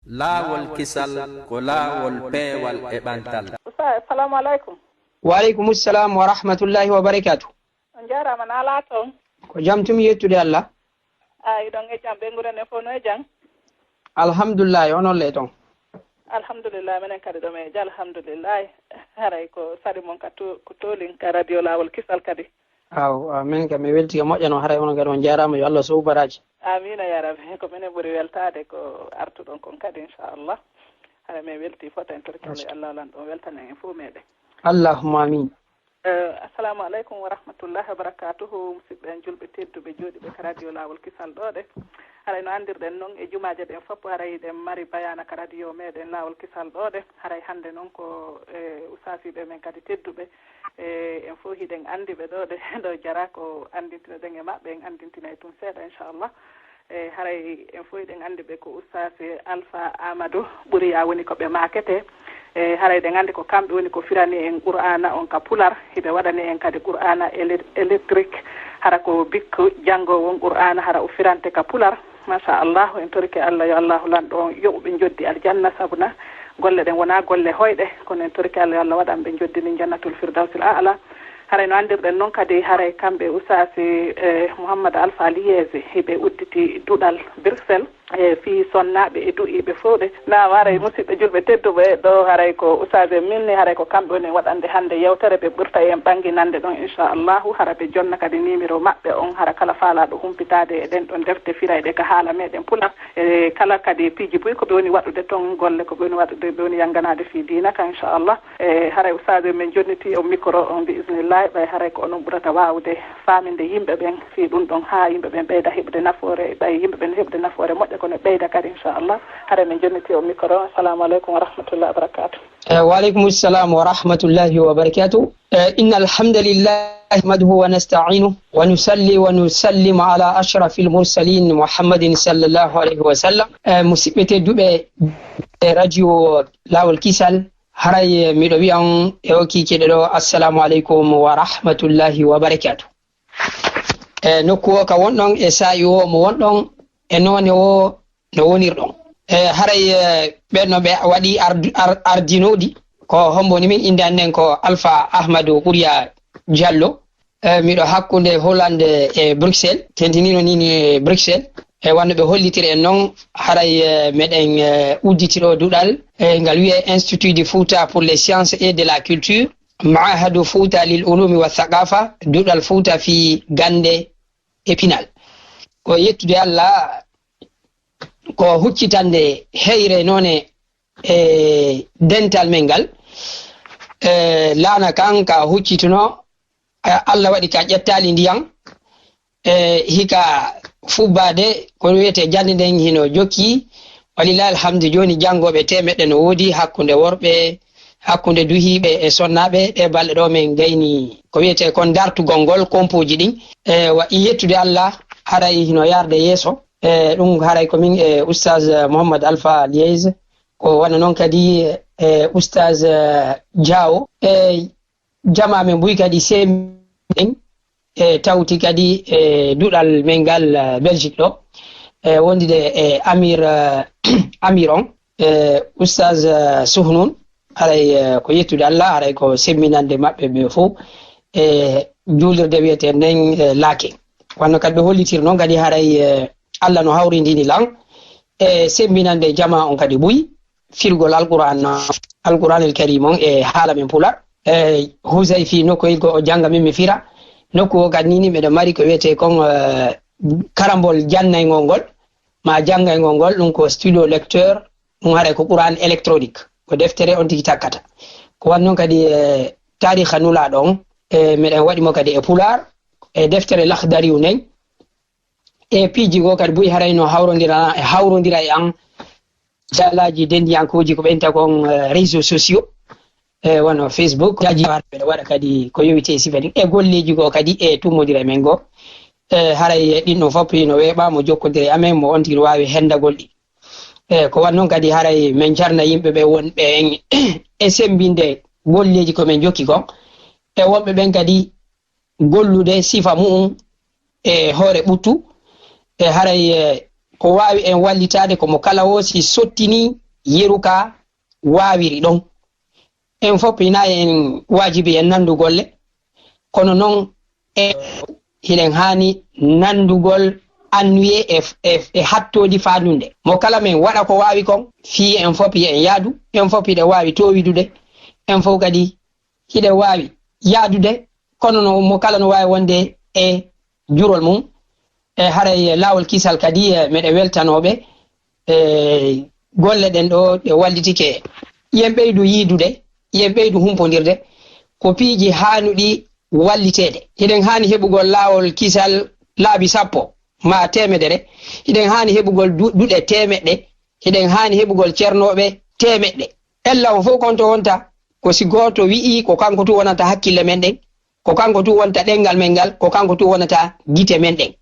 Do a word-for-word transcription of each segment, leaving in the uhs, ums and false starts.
Laawol kisal ko laawol peewal e ɓantal. Oustaz, assalamu aleykum. Wa aleykum salam wa rahmatullahi wa barakatuh. On njaaraama, naalaa toon? Ko jam tun, yettude Allah. A, hiɗon e jam, ɓeynguure nden fof no e jam? Alhamdulillahi, onon le toon? Alhamdulillahi, menen kadi ɗo men e jam, alhamdulillahi. Haray ko sari mon ka to-, ko toolin ka radio Laawol Kisal kadi. Aw, amin kam mi welti ka moƴƴa no, haray onon kadi on njaaraama, yo Allah sow baraaji. Amiina yaa rabbi, ko menen ɓuri weltaade ko artuɗon kon kadi, inchallah. Haray men welti fof, en torike Allah, yo Allah lanɗo on weltana en fof meɗen. Allahumma amin. Eh, assalamu aleykum wa rahmatullahi wa barakatuhu, musidɓe en julɓe tedduɓe jooɗiiɓe ka radio Laawol Kisal ɗo ɗe. Haray no anndirɗen non e jumaaje ɗen fof, haray hiɗen mari bayaana ka radio meɗen Laawol Kisal ɗo ɗe. Haray hannde non ko e ustaasiiɓe men kadi tedduɓe. E, en fof hiɗen anndi ɓe ɗo ɗe, ɗo jara ko anndintinoɗen e maɓɓe, en anndintinay tun seeɗa, inchallah. E, haray en fof hiɗen anndi ɓe ko ustaas Alpha Amadou Ɓuriya woni ko ɓe maakete. E, haray ɗen anndi ko kamɓe woni ko firani en Qur'aana on ka pular, hiɓe waɗani en kadi Qur'aana ele-, électrique, hara ko bikku janngoowo on Qur'aana, hara o firante ka pular. Machallah, en torike Allah, yo Allahu lanɗo on yoɓu ɓe njoddi aljanna, sabuna golle ɗen wonaa golle hoyɗe, kono en torike Allah, yo Allah waɗan ɓe njoddini jannatul firdawsil a'la. Haray no anndirɗen non kadi, haray kamɓe ustaas, eh, Mouhammad Alpha Liyezi, hiɓe udditi duɗal Bruxelles, eh, fii sonnaaɓe e du'iiɓe fow ɗe. Naam, haray musidɓe julɓe tedduɓe ɗo, haray ko ustaas en min ni, haray ko kamɓe woni waɗande hannde yewtere, ɓe ɓurta en ɓannginande ɗon, inchallahu. Hara ɓe jonna kadi nimiro maɓɓe on, hara kala faalaaɗo humpitaade e ɗen ɗon defte firayɗe ka haala meɗen pular. E kala kadi piiji buy ko ɓe woni waɗude ton, golle ko ɓe woni waɗude, ɓe woni yannganaade fii diina ka, inchallah. E haray ustaas en, men jonniti on micro on bi isnillahi, ɓay haray ko onon ɓurata waawude faaminde yimɓe ɓen fii ɗun ɗon, haa yimɓe ɓen ɓeyda heɓude nafoore, ɓay yimɓe ɓen heɓude nafoore moƴƴa, kono ɓeyda kadi, inchallah. Haray men jonniti on micro. Assalamu aleykum wa rahmatullahi wa barakatuh. Eh, wa aleykum salam wa rahmatullahi wa barakatuh. Eh, inna alhamdulillahi nahmaduhu wa nasta'inu wa nusalli wa nusallimu ala ashrafil mursalin Muhammadin sallallahu alayhi wa sallam. Eh, musidɓe tedduɓe e radio Laawol Kisal, haray, eh, miɗo wi'a on e oo kiikiiɗe ɗo, assalamu aleykum wa rahmatullahi wa barakatuh. E nokku o ka wonɗon, e saa'i o mo wonɗon, e noone o no wonirɗon. E haray, eh, ɓen no ɓe waɗi ardu-, ar-, ardinooɗi, ko hombo ni min? Innde an nden ko Alpha Ahmadou Ɓuriya Diallo. Eh, miɗo hakkunde Hollande e Bruxelles, tentinino ni ni Bruxelles. E wano ɓe hollitiri en non, haray, eh, meɗen, eh, udditi ɗo duɗal, eh, ngal wi'e Institut du Fouta pour les sciences et de la culture, Ma'hadu Fouta lil Ulumi wa Thaqafa, duɗal Fouta fii gannde e pinal. Ko yettude Allah, ko huccitande heyre noone e dental men ngal. E laana kan ka huccituno, eh, Allah waɗi ka ƴettaali ndiyan, eh, hika fubbaade ko wiyetee jannde nden hino jokki. Walillahi alhamdu, jooni janngooɓe teemeɗɗe no woodi hakkunde worɓe, hakkunde duhiiɓe e sonnaaɓe. Ɗee balɗe ɗoo men gayni ko wiyetee kon dartugol ngol kompooji ɗin. E wa-, yettude Allah, haray hino yarde yeeso. E ɗum haray ko min e Oustaz Mouhammad Alpha Liez, ko wano non kadi e Oustaz, eh, Diawo. E jamaa men buy kadi seemi en, e tawti kadi e duɗal men ngal, eh, Belgique ɗo, e wondude e Amir, eh, Amir on, e Oustaz, eh, Suhnun, haray, eh, ko yettude Allah, haray ko semminande maɓɓe ɓe fof e juulirde wiyetee nden, eh, Laake. Wano kadi ɓe hollitir non kadi haray, eh, Allah no hawrindini lan e semminande jamaa on kadi buy, firgol Alquran, Alquranil Karim on e haala men pular. E Huzayfi nokkoyel ko o jannga min mi fira. Nokku o kadi ni, ni miɗo mari ko wiyetee kon, eh, karambol jannaygol ngol, ma jangaygol ngol, ɗum ko stylo lecteur, ɗum haray ko Quran électronique, ko deftere on tigi takkata. Ko wan non kadi e taariha Nulaaɗo on, e meɗen waɗi mo kadi e pular, e deftere Lakhdariyu nden, e piiji goo kadi buy haray no hawrondira, e hawrondira e an jallaaji dendiyankooji ko ɓenta kon, eh, réseaux sociaux, e wano Facebook, jaaji ɓeɗo waɗa kadi ko yowiti e sifa ɗin, e golleeji goo kadi e tummodira e men goo. E haray ɗin ɗon fof hino weeɓa mo jokkodira e amen, mo on tigi no waawi hendagol ɗi. E ko wan non kadi haray men jarna yimɓe ɓe wonɓe en e sembinde golleeji ko men jokki kon, e wonɓe ɓen kadi gollude sifa mu'un e hoore ɓuttu, e haray, e, ko waawi en wallitaade ko mo kala o si sottinii yeru ka waawiri ɗon. En fof ina en waajibi en nanndu golle, kono noon e hiɗen haani nanndugol annuye e, e, e hattooji faandunde. Mo kala men waɗa ko waawi kon, fii en fof yo en yaadu, en fof hiɗen waawi toowidude, en fof kadi hiɗen waawi yaadude, kono no mo kala no waawi wonde e jurol mum. E haray laawol kisal kadi, e, meɗe weltanooɓe, e, golle ɗen ɗo ɗe wallitike. Yen ɓeydu yiidude, yen ɓeydu humpondirde, ko piiji haanuɗi walliteede. Hiɗen haani heɓugol laawol kisal laabi sappo maa teemedere. Hiɗen haani heɓugol du-, duɗe teemeɗɗe. Hiɗen haani heɓugol cernooɓe teemeɗɗe. Ella on fof kon to wonta, ko si gooto wi'i ko kanko tun wonata hakkille men ɗen, ko kanko tun wonta ɗenngal men ngal, ko kanko tun wonata gite men ɗen.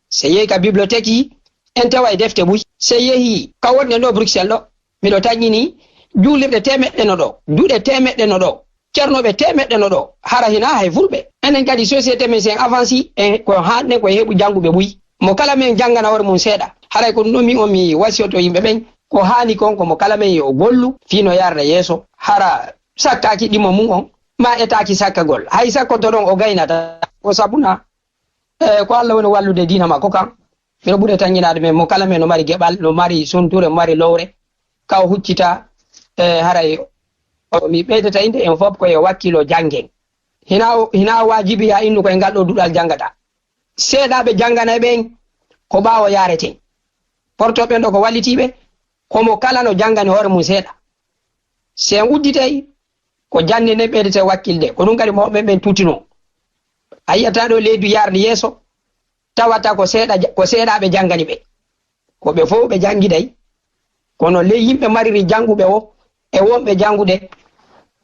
So yehi ka bibliothèque yi, en tawa e defte buy. So yehi ka wonɗen ɗo Bruxelles ɗo, miɗo taƴƴini juulirɗe teemeɗɗe no ɗo, duɗe teemeɗɗe no ɗo, cernooɓe teemeɗɗe no ɗo, hara hinaa hay fulɓe. Enen kadi société men sen avanci, e ko haanɗen ko e heɓu jannguɓe buy. Mo kala men janngana hoore mum seeɗa. Haray ko ɗum ɗo mi on mi wasiyoto yimɓe ɓen. Ko haani kon ko mo kala men yo gollu fii no yarda yeeso. Hara sakkaaki ɗimo mum on, maa etaaki sakkagol. Hay sakkoto ɗon o gaynata. Ko sabuna, e, ko Alla woni wallude diina makko kan. Mino ɓuri e tanƴinaade men, mo kala men no mari geɓal, no mari sunture, no mari lowre. Ka o huccita, e, haray o, mi ɓeydata innde en fof ko e wakkilo janngen. Hina, hina waajibi ya innu ko e ngal ɗo duɗal janngata. Seeɗaaɓe janngana ɓen ko ɓaawo yaareten. Porto ɓen ɗo ko wallitiiɓe, ko mo kala no janngani hoore mum seeɗa. Si en udditay, ko jannde nden ɓeydete wakkilde. Ko ɗum kadi mawɓe ɓen tuutinoo. A yi'ataa ɗo leydi yardi yeeso, tawata ko seeɗa, ko seeɗaaɓe janngani ɓe. Ko ɓe fof ɓe janngiday. Kono ley yimɓe mariri jannguɓe o, e wonɓe janngude,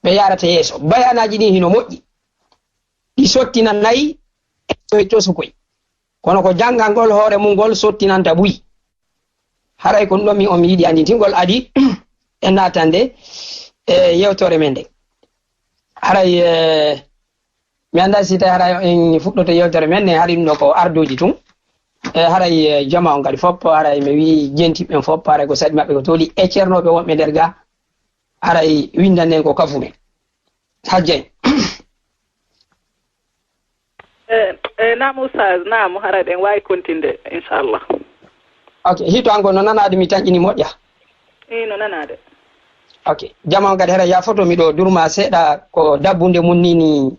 ɓe yarata yeeso. Bayanaaji ɗin hino moƴƴi. Ɗi sottinanay e tosukoy. Kono ko janngangol hoore mum ngol sottinanta buy. Haray ko ɗum ɗon mi on mi yiɗi anndintingol adi e naatande e yewtere men nde. Haray, e, mi anndaa si tawi haray en fuɗɗoto yewtere men nde, hari ɗum ɗo ko ardooji tun. E, haray, e, jama on kadi fof, haray mi wi'i jentiɓe ɓen fof, haray ko saɗi maɓɓe ko tooli e ceernooɓe wonɓe nder ga, haray winndanen ko kafumen. Hajjay. E, e, naam Oustaz, naam, hara eɗen waawi kontinde, inchallah. Ok, hito an ko no nanaade mi tanƴini moƴƴa? Ii, no nanaade. Ok, jama on kadi hara ya foto miɗo durma seeɗa ko dabbunde mum ni ni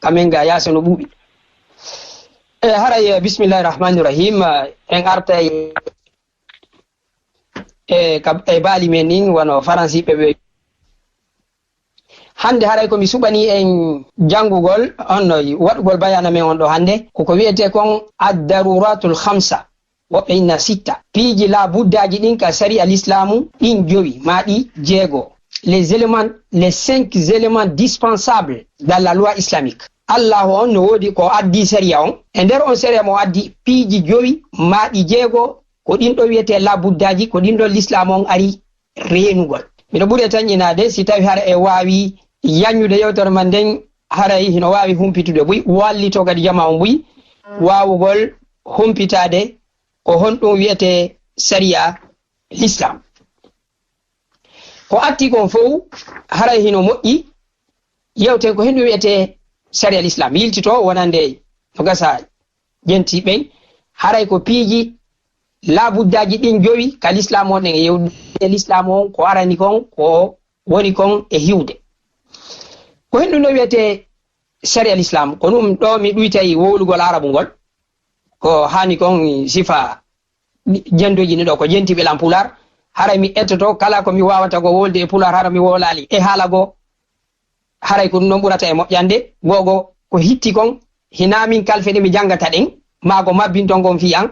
ka men ga yaasa no ɓuuɓi. E, haray, e, bismillahi rahmani rahim, e, en artay e, ka, e baali men ɗin, wano faransiiɓe ɓe. Hannde haray ko mi suɓanii en janngugol, on no waɗugol bayana men on ɗo hannde, ko ko wi'etee kon ad-daruratul khamsa, woɓɓe inna sitta. Piiji laabuddaaji ɗin ka sariya lislaamu, ɗin jowi, maa ɗi jeego. Les éléments, les cinq éléments dispensables dans la loi islamique. Allahu on no woodi ko addi sariya on. E nder on sariya mo addi, piiji jowi, maa ɗi jeego, ko ɗin ɗo wi'etee laabuddaaji, ko ɗin ɗon lislaamu on ari reenugol. Miɗo ɓuri e tanƴinaade, si tawi hara e waawi yaññude yewtere man nden, haray hino waawi humpitude buy, wallitoo kadi jama on buy, waawugol humpitaade ko honɗum wi'etee sariya lislaam. Ko atti kon fow, haray hino moƴƴi, yewten ko honɗum wi'etee sariya lislaam. Yiltitoo wonande no gasa jenti ɓen, haray ko piiji laabuddaaji ɗin jowi ka lislaam on ɗen e yewtude lislaam on ko arani kon, ko woni kon e hiwde. Ko honɗum no wi'etee sariya lislaam? Ko ɗum ɗo mi ɗuytay wowlugol arabu ngol. Ko haani kon sifa jendoji ni ɗo, ko jentiɓe lan Pulaar. Haray mi ettoto kala ko mi waawata ko wowlde e Pulaar, hara mi wowlaali e haala goo. Haray ko ɗum ɗon ɓurata e moƴƴande. Googo ko hitti kon, hinaa min kalfe ɗe mi janngata ɗen, maa ko mabbinton kon fii an.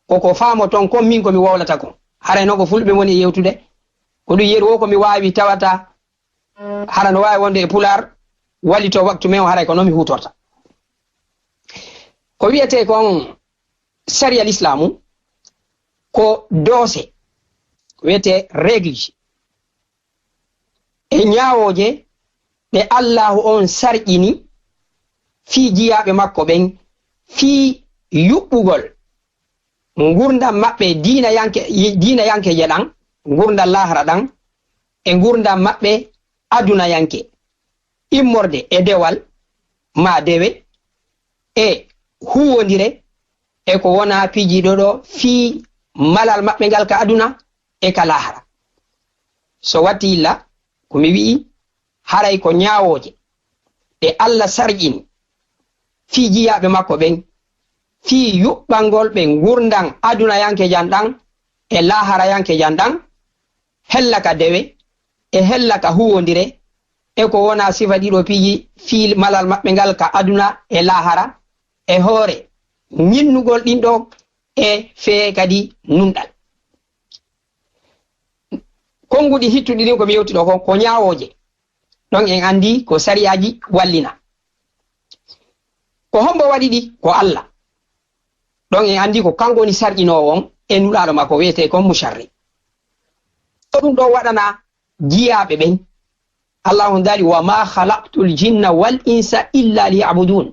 Ko ko faamoton kon min ko mi wowlata kon. Haray non ko fulɓe woni e yewtude. Ko ɗum yeru o ko mi waawi tawata hara no waawi wonde e Pulaar, wallitoo waktu men o, haray ko non mi huutorta. Ko wi'etee kon sariya lislaamu, ko doose, ko wi'etee règle ji e ñaawooje ɗe Allaahu on sarƴini fii jiyaaɓe makko ɓen, fii yuɓɓugol ngurndam maɓɓe diinayanke, diinayankeje ɗan, ngurndam laahara ɗan, e ngurndam maɓɓe adunayanke, immorde e dewal maa dewe, e huuwondire, e ko wonaa piiji ɗoo ɗoo fii malal maɓɓe ngal ka aduna e ka laahara. So watti illa, ko mi wi'i, haray ko ñaawooje ɗe Alla sarƴini fii jiyaaɓe makko ɓen, fii yuɓɓangol ɓe ngurndan adunayankejan ɗan e laaharayankejan ɗan, hella ka dewe e hella ka huuwondire, e ko wonaa sifa ɗii ɗoo piiji fii malal maɓɓe ngal ka aduna e laahara, e hoore ñinnugol ɗin ɗoo, e fee kadi nunɗal. Konnguɗi hittuɗi ɗin ko mi yewti ɗoo kon, ko ñaawooje. Ɗon en anndi ko sariyaaji wallina. Ko hombo waɗi ɗi? Ko Alla. Ɗon en anndi ko kanko woni sarƴinoowo on e Nulaaɗo makko wi'etee kon Musharri. Ko ɗum ɗoo waɗana jiyaaɓe ɓen. Alla on daali, "Wa ma khalaqtul jinna wal insa illa liya'budun."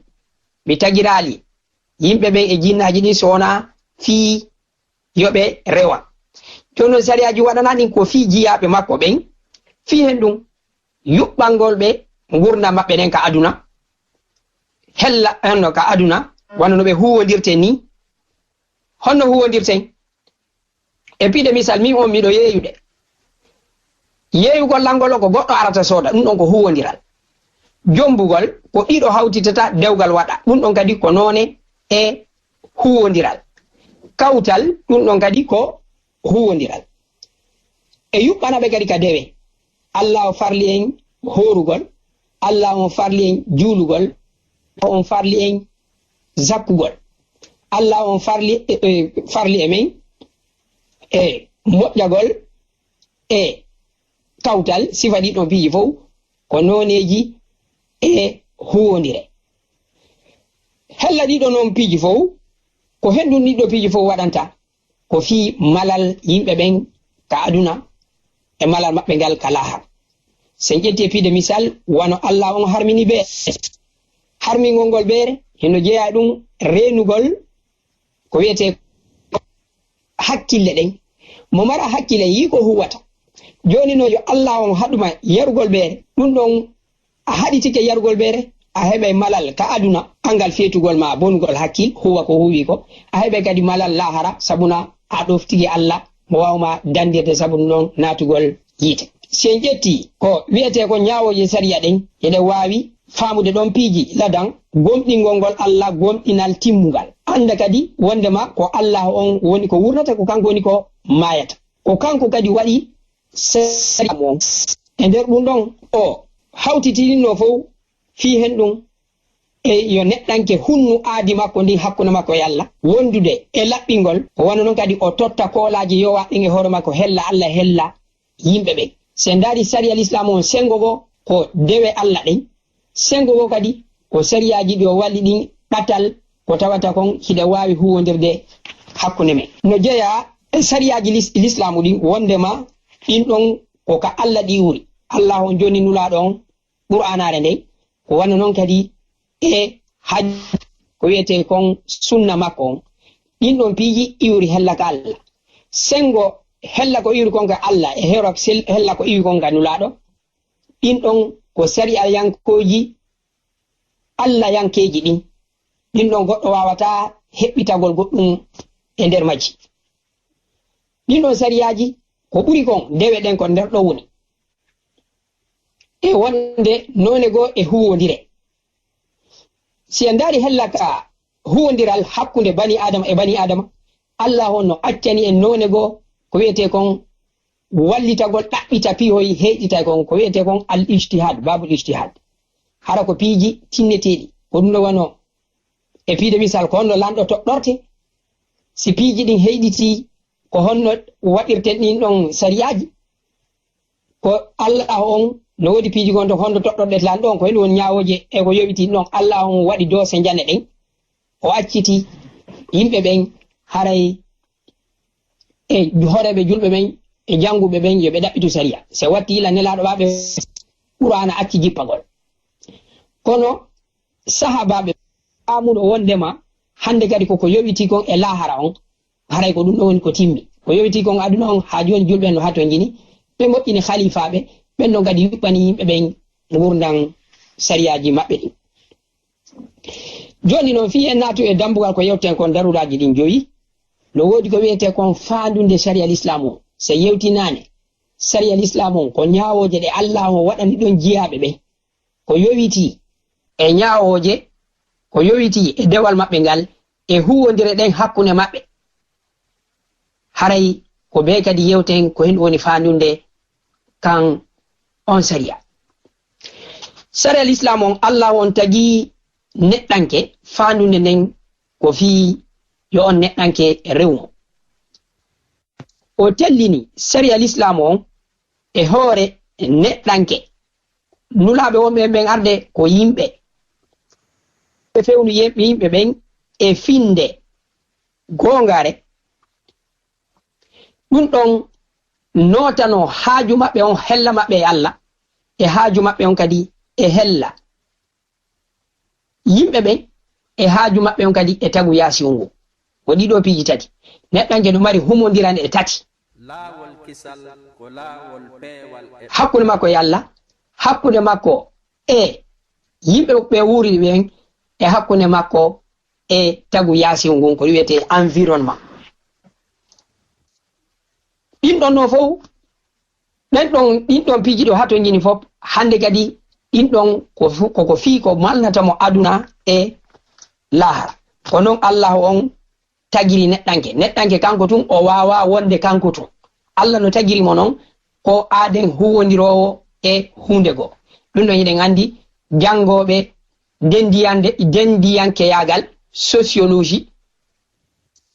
Mi tagiraali yimɓe ɓen e jinnaaji ɗin so wonaa fii yo ɓe rewa. Jooni non sariyaaji waɗanaa ɗin ko fii jiyaaɓe makko ɓen, fii hen ɗum yuɓɓangol ɓe ngurndan maɓɓe nden ka aduna, hella, honno ka aduna, wano no ɓe huuwondirten nii. Honno huuwondirten? E piide misal, min on miɗo yeeyude. Yeeyugol lanngol on ko goɗɗo arata sooda, ɗum ɗon ko huuwondiral. Jommbugol ko ɗiɗo hawtitata dewgal waɗa, ɗum ɗon kadi ko noone e huuwondiral. Kawtal, ɗum ɗon kadi ko huuwondiral. E yuɓɓana ɓe kadi ka dewe. Alla o farli en hoorugol, Alla on farli en juulugol, on farli en zakkugol. Alla on farli, e, e, farli e men e moƴƴagol e kawtal, sifa ɗiɗon piiji fow ko nooneeji e huuwondire. Hella ɗiɗo non piiji fow, ko henɗun ɗiɗo piiji fow waɗanta, ko fii malal yimɓe ɓen ka aduna e malal maɓɓe ngal ka laahara. Si en ƴetti e piide misal, wano Alla on harmini beere. Harmingol ngol beere, hino jeyaa e ɗum reenugol ko wi'etee hakkille ɗen. Mo mara hakkille yii ko huwata. Jooni no yo Alla on haɗuma yarugol beere, ɗum ɗon a haɗitike yarugol beere, a heɓay malal ka aduna, angal feetugol ma bonugol hakkil, huwa ko huwi ko. A heɓay kadi malal laahara, sabuna a ɗoftike Alla, mo waawma dandirde sabu non naatugol yiite. Si en ƴetti ko wi'etee ko ñaawooje sariya ɗen, eɗen waawi faamude ɗon piiji ladan gomɗingol ngol Alla, gomɗinal timmungal. Annda kadi wondema ko Alla on woni ko wurnata, ko kanko woni ko maayata. Ko kanko kadi waɗi sariya mo on. E nder ɗum ɗon, o hawtitinno fow fii hen ɗum, e yo neɗɗanke hunnu aadi makko ndin hakkunde makko e Alla, wondude e laɓɓingol, wano non kadi o totta koolaaji yowaaɗi e hoore makko, hella Alla, hella yimɓe ɓen. Si en ndaari sariya Lislaam on, senngo goo ko dewe Alla ɗen, senngo goo kadi ko sariyaaji ɗi o walli ɗin ɗatal ko tawata kon hiɗa waawi huuwondirde hakkunde men. No jeyaa e sariyaaji lis-, Lislaamu ɗin, wondema ɗin ɗon ko ka Alla ɗi iwri. Alla on jonni Nulaaɗo on Qur'aanaare nden, ko wano non kadi e haj-, ko wi'etee kon sunna makko on. Ɗin ɗon piiji iwri hella ka Alla. Senngo hella ko iwri kon ka Alla e hero sel-, hella ko iwri kon ka Nulaaɗo. Ɗin ɗon ko sariyayankooji Allayankeeji ɗin. Ɗin ɗon goɗɗo waawataa heɓɓitagol goɗɗum e nder majji. Ɗin ɗon sariyaaji ko ɓuri kon, dewe ɗen ko nder ɗon woni. E wonde noone goo e huuwondire. Si en ndaari hella ka huuwondiral hakkunde bani Aadama e bani Aadama, Alla on no accani en noone goo ko wi'etee kon wallitagol ɗaɓɓita piihoy heyɗitay kon, ko wi'etee kon al ijtihaad, baabul ijtihaad. Hara ko piiji tinneteeɗi, ko ɗum ɗo wano e piide misal, ko honno lanɗo toɗɗorte? Si piiji ɗin heyɗitii, ko honno waɗirten ɗin ɗon sariyaaji? Ko Alla on no woodi piiji gon to honno toɗɗorɗe lanɗo on, ko henɗum woni ñaawooje e ko yowitii ɗin ɗon. Alla on waɗi doose njane ɗen, o acciti yimɓe ɓen haray e horeeɓe julɓe ɓen e jannguɓe ɓen yo ɓe ɗaɓɓitu sariya. Si watti ila Nelaaɗo ɓaaɓe Qur'aana acci jippagol. Kono sahaabaaɓe faamuno wondema hannde kadi koko yowitii kon e laahara on, Haray ko ɗum ɗo woni ko timmi. Ko yowiti kon aduna on haa jooni, julɓe no hatonjini, ɓe moƴƴini khaliifaaɓe, ɓen ɗon kadi yuɓɓani yimɓe ɓen ngurndan sariyaaji maɓɓe ɗin. Jooni non, fii en naatu e dambugal ko yewten kon, daruraaji ɗin jowi, no woodi ko wi'etee kon faandunde sariya Lislaam on. Si yewtinaane, sariya Lislaam on ko ñaawooje ɗe Allah on waɗani ɗon jiyaaɓe ɓen, ko yowitii e ñaawooje, ko yowitii e dewal maɓɓe ngal, e huuwondire ɗen hakkunde maɓɓe. Haray ko bee kadi yewten ko hen woni faandunde kan on sariya. Sariya Lislaam on, Allah on tagi neɗɗanke, faandunde nden ko fii yo on neɗɗanke rew mo. O tellini sariya Lislaam on e hoore neɗɗanke. Nulaaɓe wonɓe ɓen arde ko yimɓe. Ɓe fewnu yem-, yimɓe ɓen e finnde goongaare. Ɗum ɗon nootano haaju maɓɓe on, hella maɓɓe e Allah, e haaju maɓɓe on kadi e hella yimɓe ɓen, e haaju maɓɓe on kadi e tagu yaasi on ngun. Ko ɗiɗo piiji tati. Neɗɗanke no mari humondiral e tati. Laawol kisal ko laawol peewal e hakkunde makko e Allah, hakkunde makko e yimɓe ɓe wuuri ɓen, e hakkunde makko e tagu yaasi on ngun, ko wi'etee environnement. Ɗin ɗon no fow, ɗen ɗon, ɗin ɗon piiji ɗo hatonjini fof, hannde kadi ɗin ɗon ko fu-, ko, ko fii ko malnata mo aduna e laahara. Ko non Allah on tagiri neɗɗanke. Neɗɗanke kanko tun, o waawaa wonde kanko tun. Allah no tagiri mo non, ko aaden huwondiroowo e huunde goo. Ɗum ɗon hiɗen anndi, janngooɓe denndiyande-, denndiyankeyaagal, sociologie,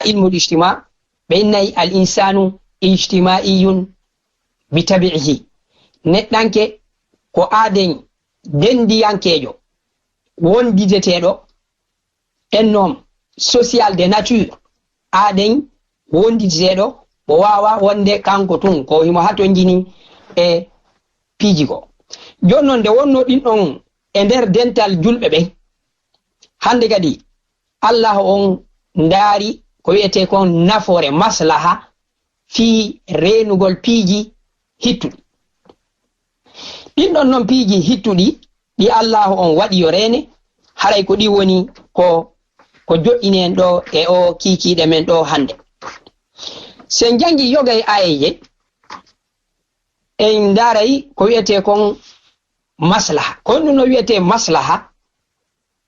ilmul ijtima, ɓe innay al insanu ijtimaiyun bi tabi'ihi. Neɗɗanke ko aaden denndiyankeejo, wondideteeɗo, un homme social de nature, aaden wondideteeɗo, o waawaa wonde kanko tun, ko himo hatonjini e piiji goo. Jooni non, nde wonnoo ɗin ɗon e nder dental julɓe ɓen, hannde kadi Allah on ndaari ko wi'etee kon nafoore, maslaha, fii reenugol piiji hittuɗi. Ɗin ɗon non piiji hittuɗi ɗi Allaahu on waɗi yo reene, haray ko ɗi woni ko, ko joɗɗini en ɗo e o kiikiiɗe men ɗo hannde. Si en janngi yoga e aayeeje, en ndaaray ko wi'etee kon maslaha. Ko honɗum no wi'etee maslaha?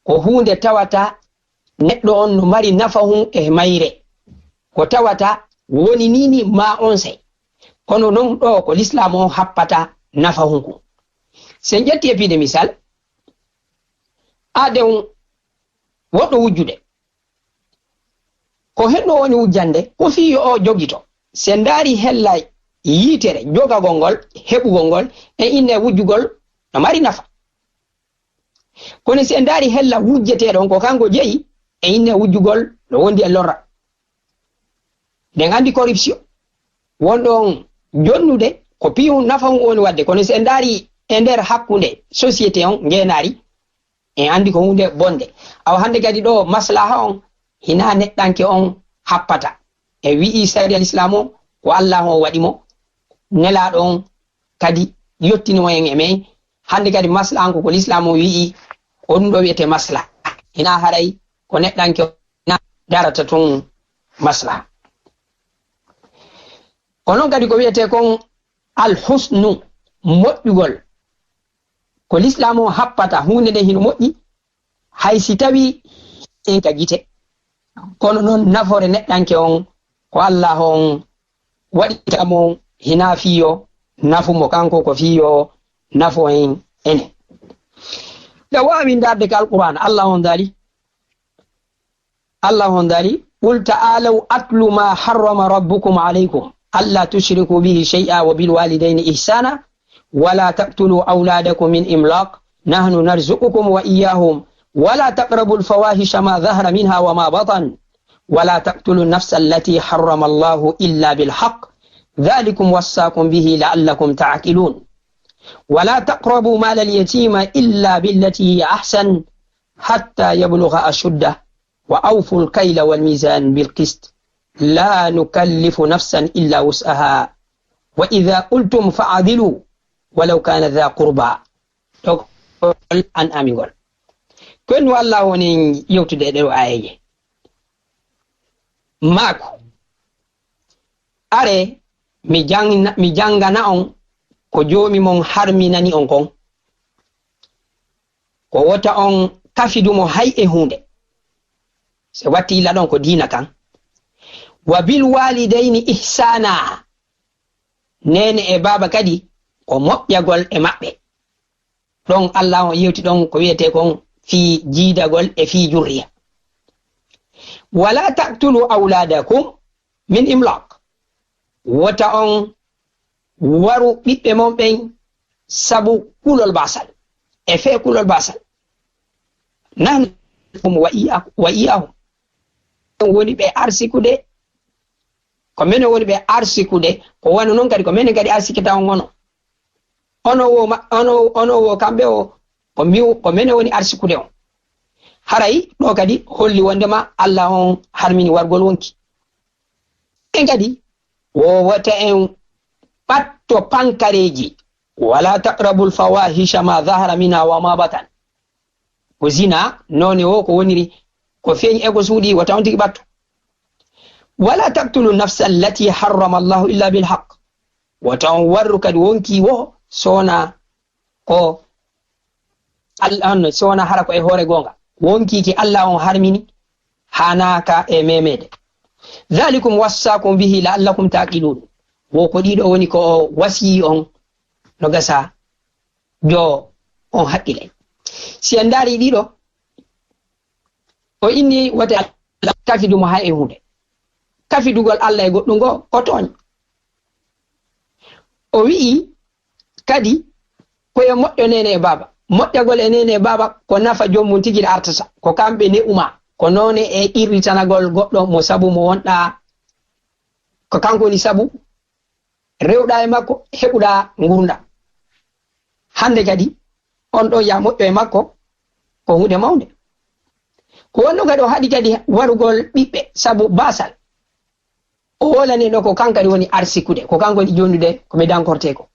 Ko huunde tawata neɗɗo on no mari nafahun e mayre, ko tawata woni nii nii maa onsay. Kono non ɗo ko Lislaam on happata nafahun kun. Si en ƴetti e piide misal, aaden woɗɗo wujjude. Ko henno woni wujjande, ko fii yo o jogito. Si en ndaari hella yiitere, jogagol ngol, heɓugol ngol, en inne wujjugol no mari nafa. Kono si en ndaari hella wujjeteeɗo on, ko kanko jeyi, en inne wujjugol no wondi e lorra. Ɗen anndi corruption. Wonɗo on jonnude, ko piihun nafahun o woni waɗde. Kono si en ndaari e nder hakkunde société on, ngeenaari, en anndi ko huunde bonde. Awa hannde kadi ɗo maslaha on, hinaa neɗɗanke on happata. En wi'i sariya Lislaam on, ko Allaahu on waɗi mo, Nelaaɗo on kadi yottini mo en e men. Hannde kadi maslaha on ko, ko Lislaam on wi'i, ko ɗum ɗo wi'etee maslaha. Hinaa haray ko neɗɗanke on darata tun maslaha. Ko non kadi ko wi'etee kon al husnu, moƴƴugol. Ko Lislaam on happata huunde nden hino moƴƴi, hay si tawii en ka gite. Kono non nafoore neɗɗanke on, ko Allaahu on waɗita mo, hinaa fii yo nafu mo kanko, ko fii yo nafu en enen. Ɗa waawi ndaarde ka Alqur'aan, Allaahu on daali, Allaahu on daali, "Qul ta'aalaw atlu maa harrama rabbukum alaykum, allaa tushriku bihi shay'a wa bil waalidayni ihsaana, wa laa taqtuluu awlaadakum min imlaaq, nahnu narzuqukum wa iyyaahum, wa laa taqrabul fawaahisha maa zahara minhaa wa maa batan, wa laa taqtulun nafsa allatii harrama Allaahu illaa bil haqq, zaalikum wassaakum bihi la'allakum ta'qiluun. Wa laa taqrabuu maalal yatiimi illaa billatii hiya ahsan, hattaa yablugha ashuddah." "Wa awful kayla wal miizana bil qist." لا نكلف نفسا إلا وسعها وإذا قلتم فاعدلوا ولو كان ذا قربى. Ɗo ko An'aami ngol. Ko ɗum Allah woni yewtude e ɗee aayeeje. Maaku, are mi jangna-, mi janngana on ko Joomi mon harminani on kon. Ko wota on kafidu mo hay e huunde. Se watti illa ɗon ko diina kan. Wa bil waalidayni ihsaana. Neene e baaba kadi ko moƴƴagol e maɓɓe. Ɗon Allah on yewti ɗon ko wiyetee kon fii jiidagol e fii jurriya. Wala taqtulu awlaadakum min imlaq. Wota on waru ɓiɓɓe mon ɓen sabu kulol baasal. E fee kulol baasal. Nahnu wa iyyakum, wa iyyahum. On woni ɓe arsikude. Ko menen woni ɓe arsikude. Ko wano non kadi ko menen kadi arsikita on ono. Ono wo ma-, ono, ono wo kamɓe o, ko mi-, ko menen woni arsikude on. Haray ɗo kadi holli wondema Allah on harmini wargol wonki. En kadi, wo wota en ɓatto pankareeji. Wala taqrabul fawahisha ma zahara minha wa ma batan. Ko zina, noone wo ko woniri, ko feeñi e ko suuɗi, wota on tigi ɓatto. Wala taqtulu nafsa allati harrama Allahu illa bil haqq. Wota on warru kadi wonki wo sona ko Al-, on sona hara ko e hoore goonga. Wonki ki Allah on harmini, hanaaka e memede. Dhalikum wassakum bihi la'allakum taqilun. Wo ko ɗiɗo woni ko o wasiyi on no gasa jo on haqqile. Si en ndaari ɗiɗo, o inni wote Allah kafidu mo hay e hunde. Kafidugol Allah e goɗɗum ngo, ko tooñ. O wi'i kadi, ko yo moƴƴo neene e baaba. Moƴƴagol e neene e baaba, ko nafa joom mum tigi artata. Ko kamɓe ne'uma. Ko noone e qirritanagol goɗɗo mo sabu mo wonɗa, ko kanko woni sabu rewɗa e makko, heɓuɗa ngurndan. Hannde kadi, on ɗon ya moƴƴo e makko, ko huunde mawnde. Ko wonno kadi o haɗi kadi warugol ɓiɓɓe sabu baasal. O wolani ɗo ko kanko kadi woni arsikude, ko kanko woni jonnude ko ɓe dankorte ko.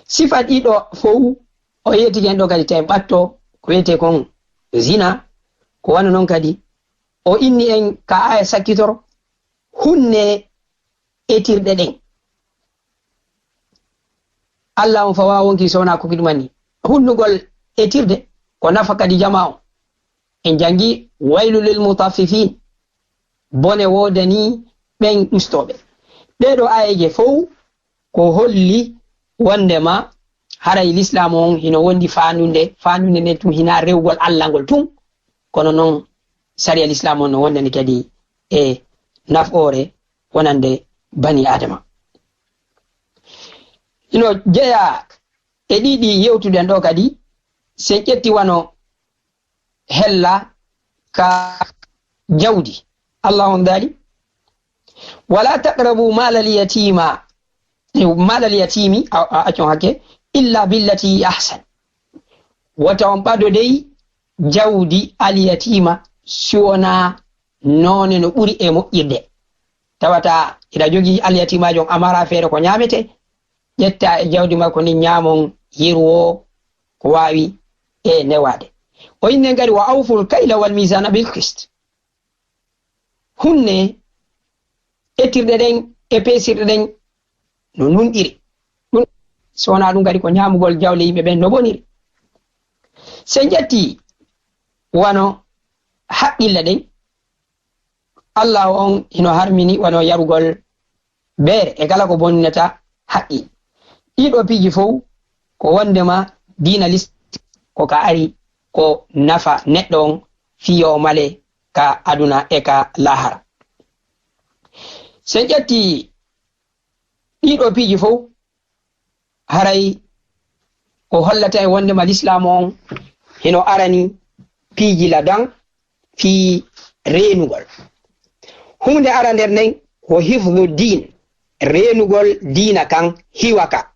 Sifa ɗiɗo fow, o yettike en ɗo kadi tawi ɓatto, ko wiyetee kon zina, ko wano non kadi o inni en ka aya sakkitoro, hunne etirɗe ɗen. Allah on fawa wonki sona ko kiɗumani. Hunnugol etirde ko nafa kadi jama on. En jangi waylu lil mutaffifin. Bone woodani ɓen ɗustooɓe. Ɗee ɗoo ayeeje fow ko holli wondema haray lislaamu on hino wondi faandunde, faandunde nden tun hina rewgol Allah ngol tun, kono non sariya lislaamu on no wondani kadi e nafoore wonande bani Aadama. Hino jeyaa e ɗiɗi yewtuɗen ɗoo kadi, si en ƴetti wano hella ka jawdi. Allah on daali, "Wala taqrabu malal yatima," eh, malal yatimi, a, a, accon hakke, "illa billati ahsan." Wota on ɓadodey jawdi al yatima, si wonaa noone no ɓuri e moƴƴirde. Tawata ina jogii al yatimaajo on amara feere ko ñaamete, ƴetta e jawdi makko ndin ñaamon yeru o ko waawi e newaade. O inni en kadi, "Wa awful kayla wal mizana bil qist." Hunne ettirɗe ɗen e peesirɗe ɗen no nunɗiri. Ɗum, so wonaa ɗum kadi ko ñaamugol jawle yimɓe ɓen no boniri. So en ƴetti wano haqqille ɗen, Allah on hino harmini wano yarugol beere e kala ko bonnata haqqi. Ɗiɗo piiji fow ko wondema diina lis-, ko ka ari ko nafa neɗɗo on fii yo o male ka aduna e ka lahara. So en ƴetti ɗiɗo piiji fow, haray ko hollata en wondema lislaamu on hino arani piiji ladan fii reenugol. Huunde arande nden ko hifdu diin, reenugol diina kan, hiwa ka.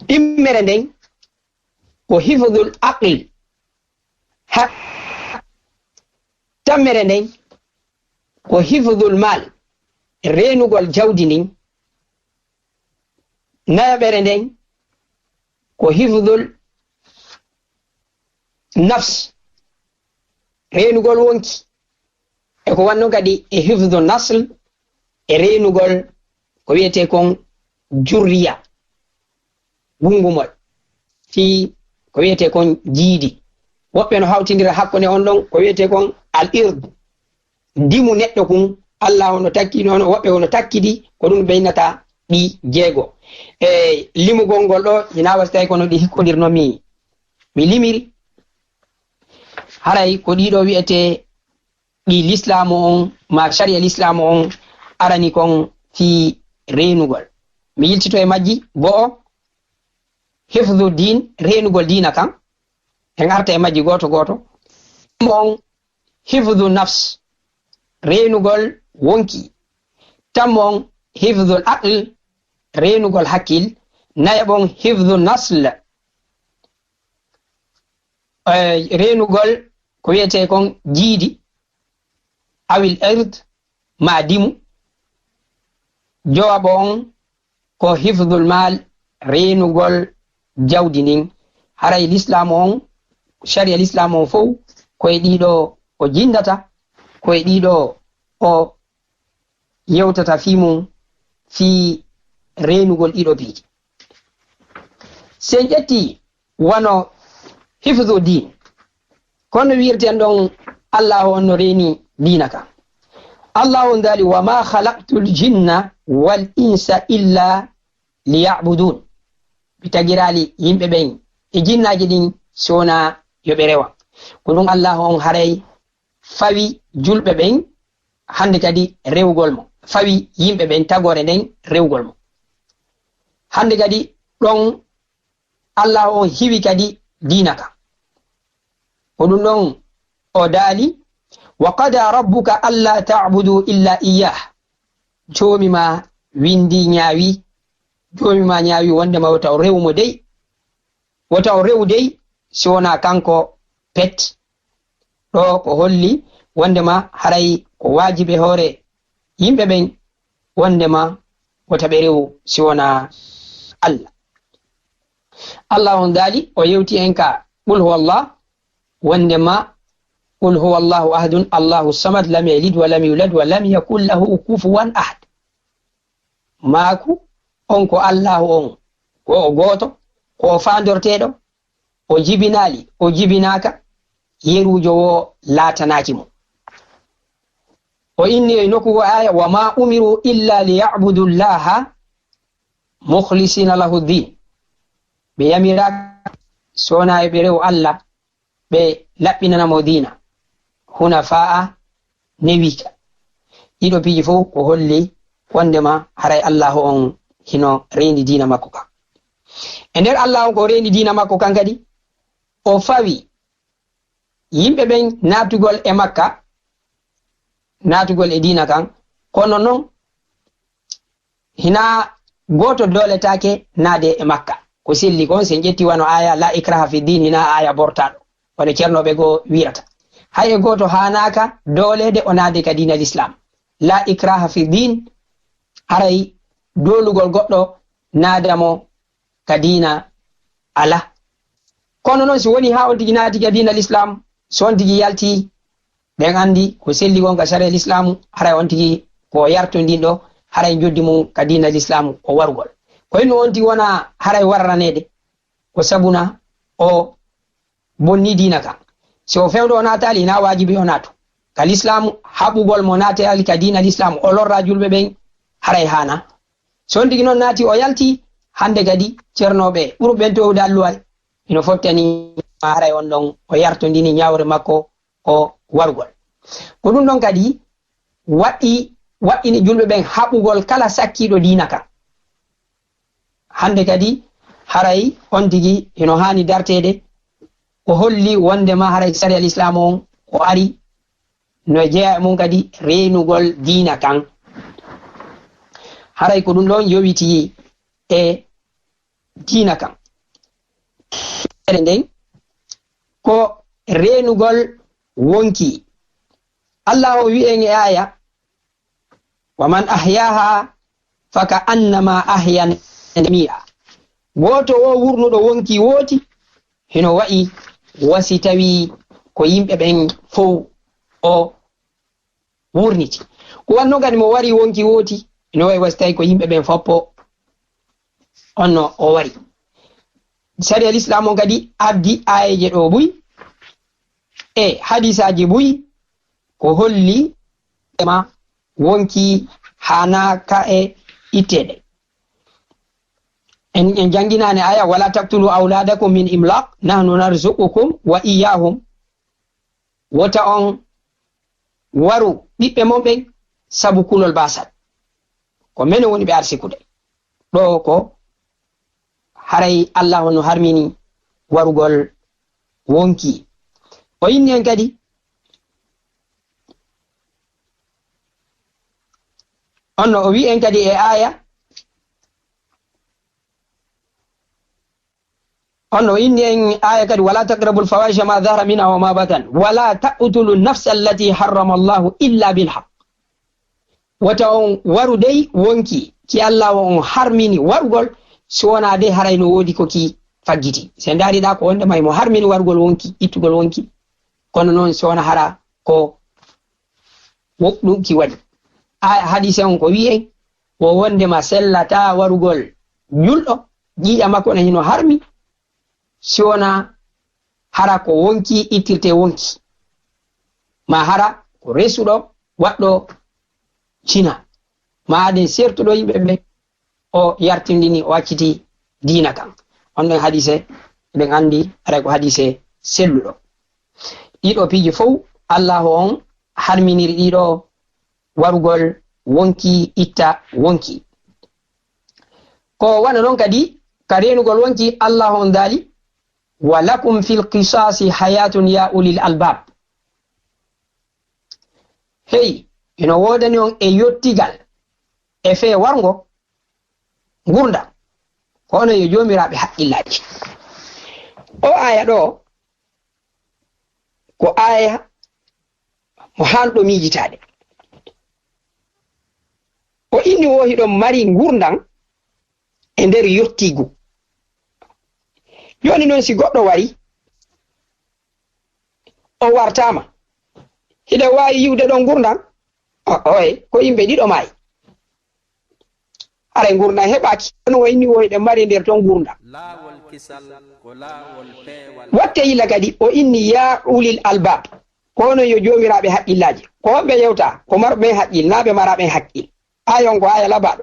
Ɗimmere nden ko hifdul aql. Ha-, tammere nden ko hifdul mal, reenugol jawdi ndin. Nayaɓere nden ko hifdul nafs, reenugol wonki. E ko wanno kadi e hifdu nasl, e reenugol ko wiyetee kon jurriya, gungumol, fii ko wiyetee kon jiidi. Woɓɓe no hawtindira hakkunde on ɗon ko wiyetee kon al ird, dimu neɗɗo kun, Allah on no takki noon, woɓɓe on no takkidi, ko ɗum ɓeynata ɗi jeego. E limugol ngol ɗo, ina wasi tawi kono ɗi hikkodirno mi, mi limiri. Haray ko ɗiɗo wiyetee ɗi lislaamu on, ma sharia lislaamu on arani kon fii reenugol. Mi yiltito e majji, go'o, hifdu din, reenugol diina kan. En arta e majji gooto gooto. Mo on, hifdu nafs, reenugol wonki. Tammo on, hifdul aql, reenugol hakkil. Nayaɓo on, hifdu nasl, eh, reenugol ko wiyetee kon jiidi, awil ird, ma dimu. Jowaɓo on, ko hifdul mal, reenugol jawdi ndin. Haray lislaamu on, sharia lislaamu on fow, ko e ɗiɗo o jindata, ko e ɗiɗo o yewtata fii mum, fii reenugol ɗiɗo piiji. Si en ƴetti wano hifdu din, kono wirten ɗon Allahu on no reeni diina kan. Allahu on daali, "Wa ma khalaqtul jinna wal insa illa liya'budun." Mi tagiraali yimɓe ɓen e jinnaaji ɗin si wonaa yo ɓe rewa. Ko ɗum Allahu on haray fawi julɓe ɓen hannde kadi rewugol mo. Fawi yimɓe ɓen tagoore nden rewugol mo. Hannde kadi ɗon Allahu on hiwi kadi diina kan. Ko ɗum ɗon o daali, "Wa qada rabbuka alla ta'budu illa iyyah." Joomi ma windi ñaawi, joomi ma ñaawi wondema wota o rewu mo dey. Wota o rewu dey si wonaa kanko pet. Ɗo ko holli wondema haray ko waajibi hoore yimɓe ɓen wondema wota ɓe rewu si wonaa Allah. Allah on daali, o yewti en ka Qul huwallah, wondema, "Qul huwallahu ahadun, Allahu samad, lam yalid wa lam yulad wa lam yakun lahu kufuwan ahad." Maaku, on ko Allahu on, ko o gooto, ko o faandorteeɗo, o jibinaali, o jibinaaka, yeruujo woo laatanaaki mo. O inni e nokku goo aaya, "Wa ma umiru illa li ya'budu llaha mukhlisina lahu ddin." Ɓe yamiraaka so wonaa yo ɓe rewu Allah, ɓe laɓɓinana mo diina. Hunafa'a, newiika. Ɗiɗo piiji fow ko holli wondema haray Allahu on hino reendi diina makko kan. E nder Allahu on ko reendi diina makko kan kadi, o fawi yimɓe ɓen naatugol e Makka, naatugol e diina kan, kono non hinaa gooto dooletaake naade e Makka. Ko selli kon, si en ƴetti wano aaya "La ikraha fi din", hinaa aaya bortaaɗo, wano ceernooɓe goo wiirata. Hay e gooto haanaaka dooleede o naade ka diina Lislaam. "La ikraha fi din", haray doolugol goɗɗo naada mo ka diina alaa. Kono non, si woni haa on tigi naati ka diina Lislaam, so on tigi yalti, ɓen anndi ko selli kon ka sariya Lislaamu, haray on tigi ko yartondinɗo, haray njoddi mum ka diina Lislaamu ko warugol. Ko inno on tigi wona haray warraneede, ko sabuna o bonni diina kan. Si o fewndo o naataali, hinaa waajibi o naatu ka Lislaamu, haɓugol mo naataali ka diina Lislaamu, o lorra julɓe ɓen, haray haanaa. So on tigi non naati, o yalti, hannde kadi ceernooɓe ɓurɓe ɓen toowude alluwal, hino fottani haray on ɗon o yartondini ñaawre makko ko warugol. Ko ɗum ɗon kadi waɗɗi, waɗɗini julɓe ɓen haɓugol kala sakkiiɗo diina kan. Hannde kadi haray on tigi hino haani darteede, ko holli wondema haray sariya Lislaamu on ko ari no jeyaa e mum kadi reenugol diina kan. Haray ko ɗum ɗon yowitii e diina kan. Ere nden ko reenugol wonki. Allah o wi'en e aaya, Wa man ahyaaha fa ka annama ahya jamia. Gooto o wurnuɗo wonki wooti, hino wa'i wasi tawi ko yimɓe ɓen fow o wurniti. Ko wanno kadi mo wari wonki wooti, hino wa'i wasi tawi ko yimɓe ɓen foppo onno o wari. Sariya Lislaam on kadi addi aayeeje ɗo buy e hadiisaaji buy ko holli ema wonki haanaa ka e itteede. En, en jannginaani aya, "Wala taqtulu awladakum min imlaq, nahnu narzuqukum wa iyyahum." Wota on waru ɓiɓɓe mon ɓen sabu kulol baasal. Ko menen woni ɓe arsikude. Ɗo ko haray Allah on no harmini warugol wonki. O inni en kadi, on no o wi en kadi e aya, on no inni en aya kadi, "Wala taqrabu al-fawahisha ma dhahara minha wa ma batan, wala taqtulu nafsa allati harrama Allahu illa bil haqq." Wota on waru dey wonki ki Allah on harmini warugol, si wonaa dey haray no woodi ko ki faggiti. Si ndaari ɗa ko wonde may mo harmini warugol wonki, ittugol wonki. Kono noon si wonaa hara ko wo-, ɗum ki waɗi. A, hadiise on ko wi'en, wo wonde ma sellata warugol julɗo, ƴiiƴa makko ne hino harmi, si wonaa hara ko wonki ittirte wonki, ma hara ko resuɗo waɗɗo cina, ma aden sertuɗo yimɓe ɓe o yartindini, o acciti diina kan. On ɗon hadiise, eɗen anndi haray ko hadiise selluɗo. Ɗiɗo piiji fow, Allahu on harminiri ɗiɗo warugol wonki, itta wonki. Ko wano non kadi ka reenugol wonki, Allahu on daali, "Wa lakum fil qisasi hayatun ya ulil albab." Hey, ino woodani on e yottigal e fee warngo ngurndan, ko onon yo joomiraaɓe haqqillaaji. O aya ɗo, ko aya mo haanɗo miijitaade. O inni wo hiɗon mari ngurndan e nder yottiigu. Jooni non, si goɗɗo wari, o wartaama, hiɗen waawi yi'ude ɗon ngurndan? O-, oye, ko yimɓe ɗiɗo maayi. Haray ngurndan heɓaaki, kono o inni wo hiɗen mari nder ton ngurndan. Laawol kisal ko laawol peewal. Watte yila kadi, o inni, "Ya ulil albab." Ko onon yo joomiraaɓe haqqillaaji. Ko honɓe yewta? Ko marɓe ɓen haqqil, naa ɓe maraaɓe ɓen haqqil. Aya on ko aya labaaɗo.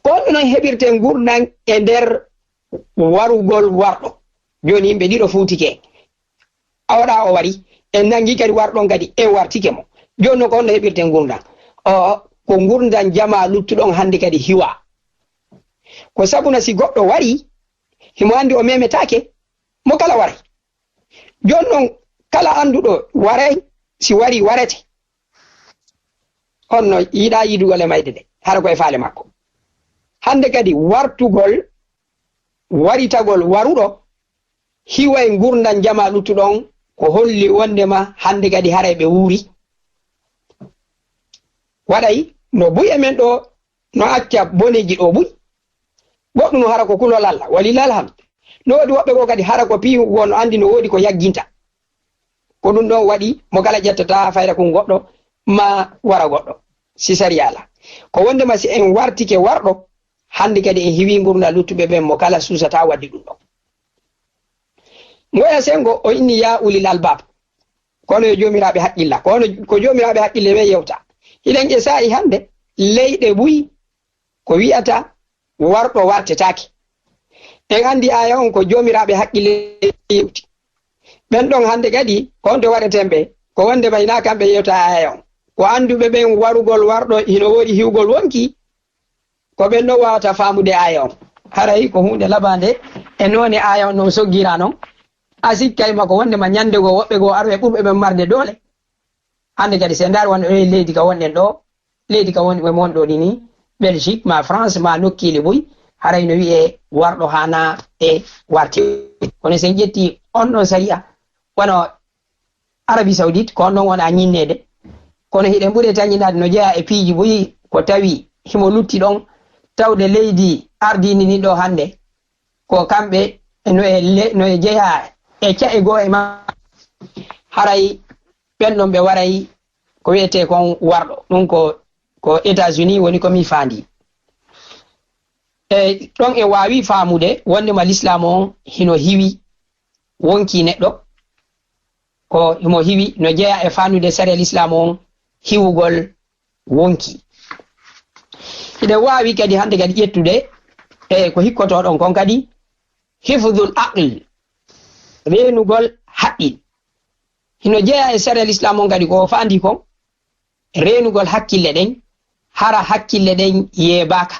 Ko honɗun non heɓirten ngurndan e nder warugol warɗo? Jooni yimɓe ɗiɗo fuutike. Awa ɗa o wari, en nangi kadi warɗon kadi, en wartike mo. Jooni non ko honno heɓirten ngurndan? O, ko ngurndan jamaa luttuɗon hannde kadi hiwa. Ko sabuna si goɗɗo wari, himo anndi o memetaake, mo kala waray. Jooni non kala annduɗo waray, si wari warete. On no yiɗaa yiidugol e mayde de, hara ko e faale makko. Hannde kadi wartugol, waritagol waruɗo, hiway ngurndan jamaa luttuɗon, ko holli wondema hannde kadi haray ɓe wuuri. Waɗay no buy e men ɗo, no acca boneeji ɗo buy. Goɗɗum no hara ko kulol Alla, walillahil hamd. No woodi woɓɓe goo kadi hara ko piiw goo no anndi no woodi ko yagginta. Ko ɗum ɗon waɗi mo kala ƴettata fayda kun goɗɗo, ma wara goɗɗo, si sariya alaa. Ko wondema si en wartike warɗo, hannde kadi en hiwi ngurndan luttuɓe ɓen, mo kala suusata waɗde ɗum ɗon. Ngoya Senngo, o inni, "Ya ulil albab." Kono yo joomiraaɓe haqqilla. Kono ko joomiraaɓe haqqille ɓe yewta. Hiɗen e saa'i hannde, leyɗe buy ko wi'ata warɗo wartetaake. En anndi aya on ko joomiraaɓe haqqille yewti. Ɓen ɗon hannde kadi, ko honto waɗeten ɓe? Ko wondema hinaa kamɓe yewta aya on. Ko annduɓe ɓen warugol warɗo hino woodi hiwgol wonki, ko ɓen ɗon waawata faamude aya on. Haray ko huunde labaande e noone aya on non soggira non. A sikkay ma ko wondema ñannde goo woɓɓe goo aroya ɓurɓe ɓen marde doole. Hannde kadi, si en ndaari wano ɗo e leydi ka wonɗen ɗo, leydi ka woni, ɓe wonɗo ɗi ni, Belgique, ma France, ma nokkiili buy, haray no wi'ee warɗo haanaa e warte. Kono si en ƴetti on ɗon sariya, wano Arabie Saoudite, ko on ɗon wona ñinneede. kono hiɗen ɓuri tañinaade no jeyaa e piiji buy ko tawi himo lutti ɗon, tawde leydi ardiindi ndin ɗoo hannde, ko kamɓe no e le-, no e jeyaa e ca'e goo e ma-, haray ɓen ɗon ɓe waray ko wi'etee kon warɗo. Ɗum ko, ko États-Unis woni ko mi faandi. E ɗon en waawi faamude wonndema lislaamu on hino hiwi wonkii neɗɗo, ko himo hiwi no jeyaa e faandude sariya lislaamu on hiwugol wonkii. Hiɗen waawi kadi hannde kadi ƴettude e ko hikkotoo ɗon kon kadi, hifdul aql, reenugol haqqil. Hino jeyaa e sariya lislaamu on kadi ko o faandi kon, reenugol hakkille ɗen, hara hakkille ɗen yeebaaka.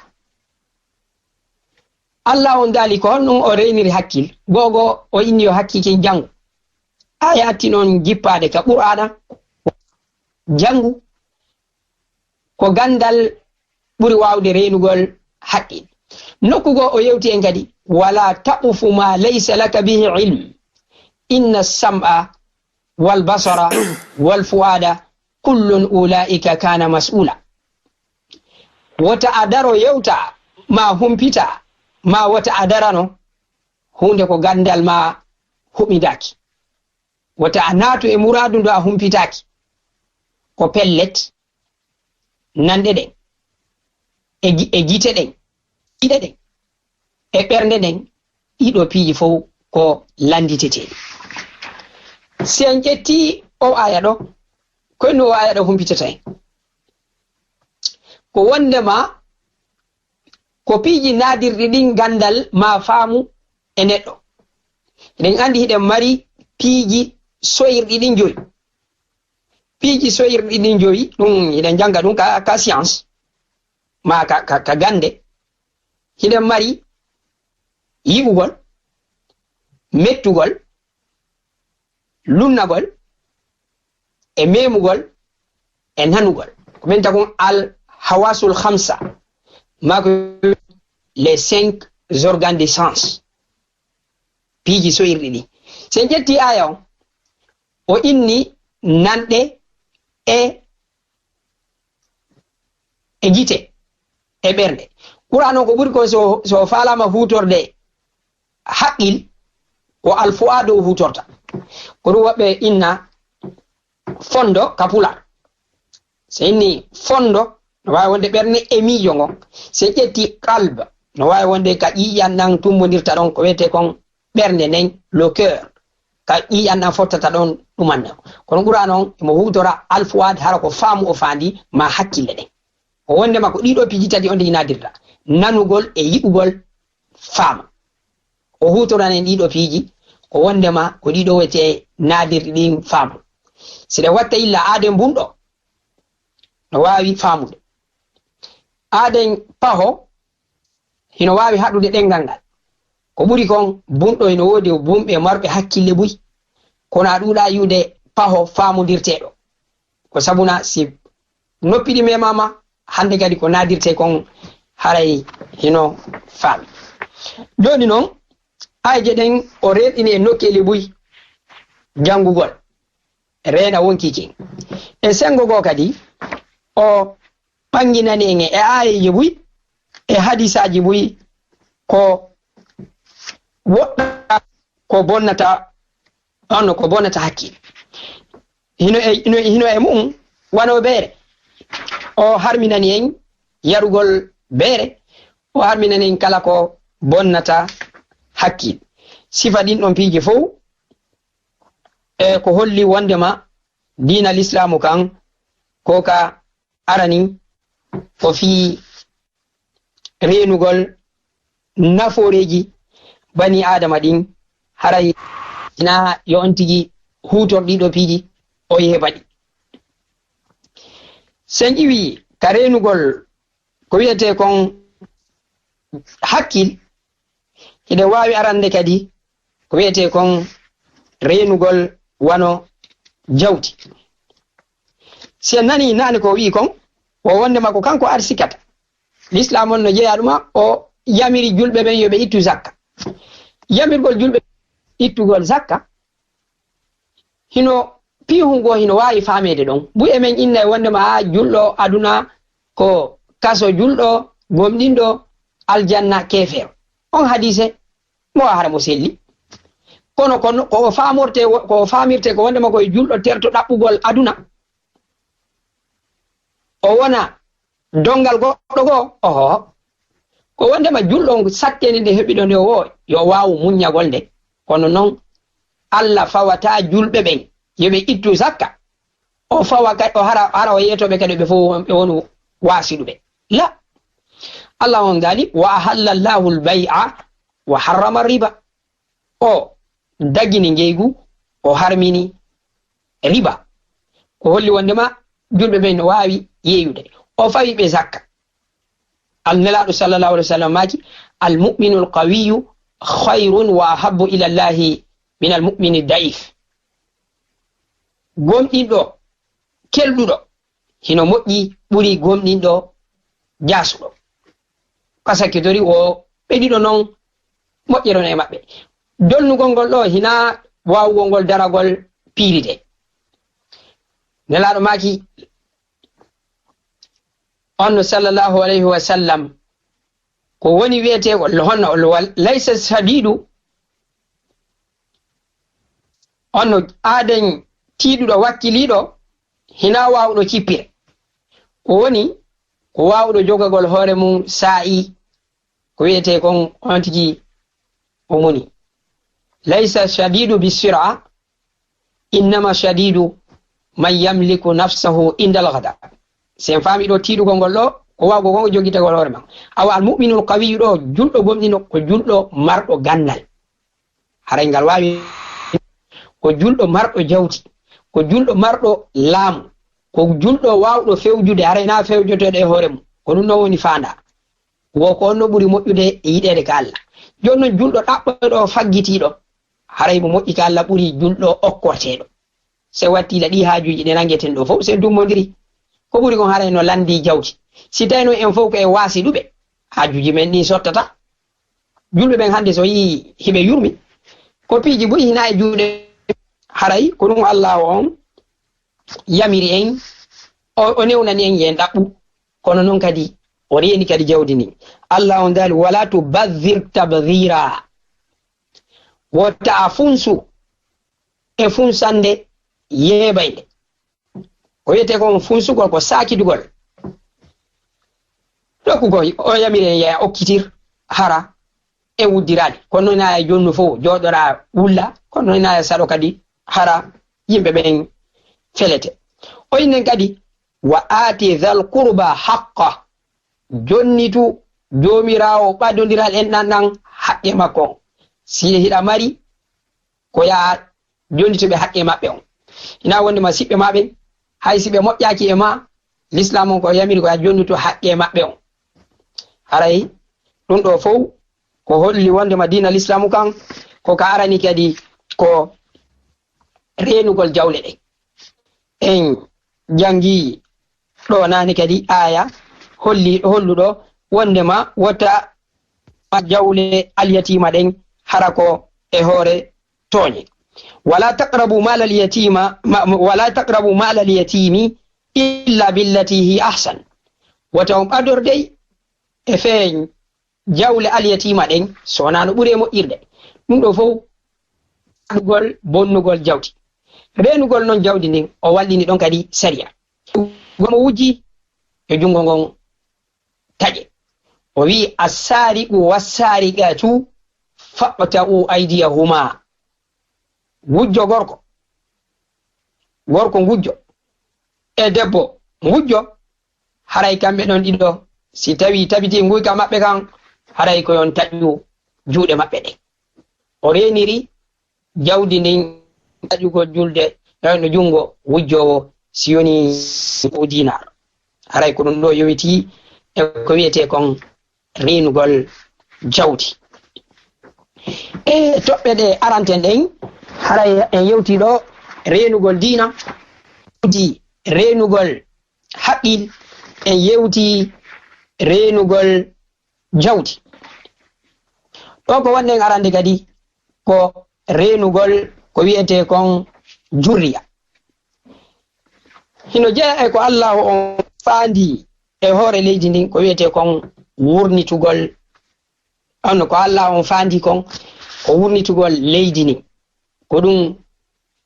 Allah on daali ko honɗum o reeniri hakkil? Go'o goo o inni yo hakkil kin janngu. Aaya atti non jippaade ka Qur'aana, janngu ko ganndal ɓuri waawde reenugol haqqil. Nokku goo o yewti en kadi, "Wala taqfu ma laysa laka bihi ilm, inna sam'a wal basara wal fu'ada kullun ulaika kana mas'ula." Wota a daro yewta ma humpita, ma wota a darano huunde ko ganndal ma huɓindaaki. Wota a naatu e muraadu ndu a humpitaaki. Ko pellet, nanɗe ɗen, e gi-, e gite ɗen, ɗiɗe ɗen, e ɓernde nden, ɗiɗo piiji fow ko lannditeteeɗi. Si en ƴetti o aya ɗo, ko no o aya ɗo humpitata en? Ko wondema ko piiji naadirɗi ɗin ganndal ma faamu e neɗɗo. Eɗen anndi hiɗen mari piiji soyirɗi ɗin joyi. Piiji soyirɗi ɗin joyi, ɗum hiɗen jannga ɗum ka, ka science, ma ka, ka, ka gannde. Hiɗen mari yi'ugol, mettugol, lunnagol, e memugol, e nanugol. Ko ɓen takon al hawasul khamsa, ma ko les cinq organes de sens. Piiji soyirɗi ɗi. Si en ƴetti aya on, o inni nanɗe e, e gite, e ɓernde. Qur'an on ko ɓuri kon so, so faalama huutorde haqqil, ko alfu'aadu o huutorta. Ko ɗum woɓɓe inna fondo ka pular. So inni fondo, no waawi wonde ɓernde e miijo ngon. So ƴetti qalb, no waawi wonde ka ƴiiƴan ɗan tummbondirta ɗon, ko wiyetee kon ɓernde nden, le cœur, ka ƴiiƴan ɗan fottata ɗon ɗumanne. Kono Qur'an on, emo huutora alfu'aad hara ko faamu o faandi, ma hakkille ɗen. Ko wondema ko ɗiɗo piiji tati on ɗi naadirta, nanugol e yi'ugol, faama. O huutoranen ɗiɗo piiji, ko wondema ko ɗiɗo wiyetee naadirɗi ɗin faama. Si ɗe watta illa aaden bunɗo, no waawi faamude. Aaden paho, hino waawi haɗude ɗenngal ngal. Ko ɓuri kon, bunɗo hino woodi bunɓe marɓe hakkille buy. Kono a ɗuuɗaa yi'ude paho faamondirteeɗo. Ko sabuna si noppi ɗi memaama, hannde kadi ko naadirtee kon haray hino faami. Jooni non, aayeeje ɗen o reerɗini e nokkeeli buy janngugol, reena wonkii kin. E senngo goo kadi, o ɓannginani en e aayeeje buy, e hadiisaaji buy, ko woɗɗa, ko bonnata, on ko bonnata hakkil. Hino e, hino, hino e mum wano beere. O harminani en yarugol beere, o harminani en kala ko bonnata hakkil. Sifa ɗin ɗon piiji fow, e ko holli wondema diina Lislaamu kan, ko ka arani, ko fii reenugol nafooreeji bani Aadama ɗin, haray hinaa yo on tigi huutor ɗiɗo piiji, o yeebaɗi. Sen ƴiwi ka reenugol ko wiyetee kon hakkil, hiɗen waawi arande kadi ko wiyetee kon reenugol wano jawdi. Si en nanii naane ko o wi'i kon, o wondema ko kanko arsikata. Lislaam on no jeyaa ɗuma, o yamiri julɓe ɓen yo ɓe ittu zakka. Yamirgol julɓe ittugol zakka, hino piihu ngoo hino waawi faameede ɗon. Buy e men inna e wonndema, aa, julɗo aduna ko kaso julɗo, gomɗinɗo aljanna keefeero. On hadiise mo hara mo selli. Kono, kono ko o faamorte, ko o faamirte ko wonndema ko e julɗo terto ɗaɓɓugol aduna. O wona donngal goɗɗo goo, oho. Ko wonndema julɗo on sattende nde heɓi ɗo nde o, yo waawu muññagol nde. Kono non, Alla fawataa julɓe ɓen, yo ɓe ittu zakka. O fawa ka-, o hara, hara o yeetoo ɓe kadi ɓe fof ɓe wonu waasiɗuɓe. La. Alla on daali, "Wa ahalla Allahu al-bay'a wa harrama riba." O dagini ngeygu, o harmini riba. Ko holli wonndema julɓe ɓen no waawi yeeyude. O fawi ɓe zakka. Al-, Nelaaɗo sallallahu alaihi wasallam maaki, "Al-mu'minu al-qawiyyu khayrun wa ahabbu ila Allahi min al-mu'mini da'if." Gomɗinɗo kelɗuɗo hino moƴƴi ɓuri gomɗinɗo jaasuɗo. Ka sakkitori o ɓe ɗiɗo non moƴƴiron e maɓɓe. Dolnugol ngol ɗo hina waawugol ngol daragol piiride. Nelaaɗo maaki, on no sallallahu alayhi wa sallam, ko woni wiyeteegol honno, wal-, laysa shadidu, on no aaden tiiɗuɗo wakkiliiɗo, hina waawuɗo cippire. Ko woni, ko waawuɗo jogagol hoore mum saa'i, ko wiyetee kon on tigi o muni. Laysa shadidu bisira, innama shadidu man yamliku nafsahu indal ghadab. Si en faami ɗo tiiɗugol ngol ɗo, ko waawugol kon ko jogitagol hoore makko. Awa al mu'minul qawiyyu ɗo, julɗo gomɗinɗo, ko julɗo marɗo gannal. Haray ngal waawi, ko julɗo marɗo jawdi, ko julɗo marɗo laamu, ko julɗo waawɗo fewjude, haray na fewjoteeɗo e hoore mum. Ko ɗum ɗon woni faandaa. Wo ko on no ɓuri moƴƴude e yiɗeede ka Alla. Jooni non julɗo ɗaɓɓoyɗo faggitiiɗo, haray mo moƴƴi ka Alla ɓuri julɗo okkorteeɗo. Se watti la ɗi haajuuji ɗi nanngeten ɗo fof, se en dummondiri. Ko ɓuri kon haray no lanndii jawdi. Si tawi non en fof ko e waasiɗuɓe, haajuuji men ɗin sottata. Julɓe ɓen hannde so yii hiɓe yurmi, ko piiji buy hina e juuɗe, haray ko ɗum Alla on yamiri en, o, o newnani en yen ɗaɓɓu. Kono non kadi, o reeni kadi jawdi ndin. Alla on daali, "Wala tubazzir tabzira." Wota a funsu e funsande yeebaynde. Ko wiyetee kon funsugol, ko saakidugol. Ɗo ko goy, o yamiri en, "Yaa okkitir, hara en wuddiraali." Kono non ina e jonnu fof, jooɗoraa wulla. Kono non ina e saɗo kadi, hara yimɓe ɓen felete. O innen kadi, "Wa aati dhal qurba haqqa." Jonnitu joomiraawo ɓadondiral en ɗan ɗan haqqe makko on. Si hiɗa mari, ko yaa jonnitu ɓe haqqe maɓɓe on. Ina wonde ma siɓɓe ma ɓen, hay si ɓe moƴƴaaki e ma, Lislaam on ko yamiri ko yaa jonnitu haqqe maɓɓe on. Haray ɗum ɗo fow ko holli wonde ma diina Lislaamu kan, ko ka arani kadi ko reenugol jawle ɗen. En janngi ɗo naane kadi aaya holli, holluɗo wonde ma wota jawle alyatiima ɗen hara ko e hoore tooñe. "Wala taqrabu mala al-yatima, ma, wala taqrabu mala al-yatimi illa billati hi ahsan." Wota on ɓador dey e feeñ jawle alyatiima ɗen, so wonaa no ɓuri e moƴƴirde. Ɗum ɗo fow, reenugol bonnugol jawdi. Reenugol non jawdi ndin, o wallini ɗon kadi sariya. Gomo wujji, yo junngo ngon taƴe. O wi'i, "As-sariqu was-sariqatu faqta'u aydiyahuma." Gujjo gorko, gorko gujjo, e debbo gujjo, haray kamɓe ɗon ɗiɗo, si tawi tabiti nguyka maɓɓe kan, haray ko yon taƴu juuɗe maɓɓe ɗen. O reeniri jawdi ndin taƴugol julde, no junngo wujjoowo, si yoni o diinaar. Haray ko ɗum ɗo yowiti e ko wiyetee kon reenugol jawdi. E toɓɓe ɗe aranten ɗen, haray en yewti ɗo reenugol diina, yewti reenugol haqqil, en yewti reenugol jawdi. Ɗo ko wonɗen arande kadi ko reenugol ko wiyetee kon jurriya. Hino jeyaa e ko Allaahu on faandi e hoore leydi ndin, ko wiyetee kon wurnitugol, on ko Allaahu on faandi kon, ko wurnitugol leydi ndin. Ko ɗum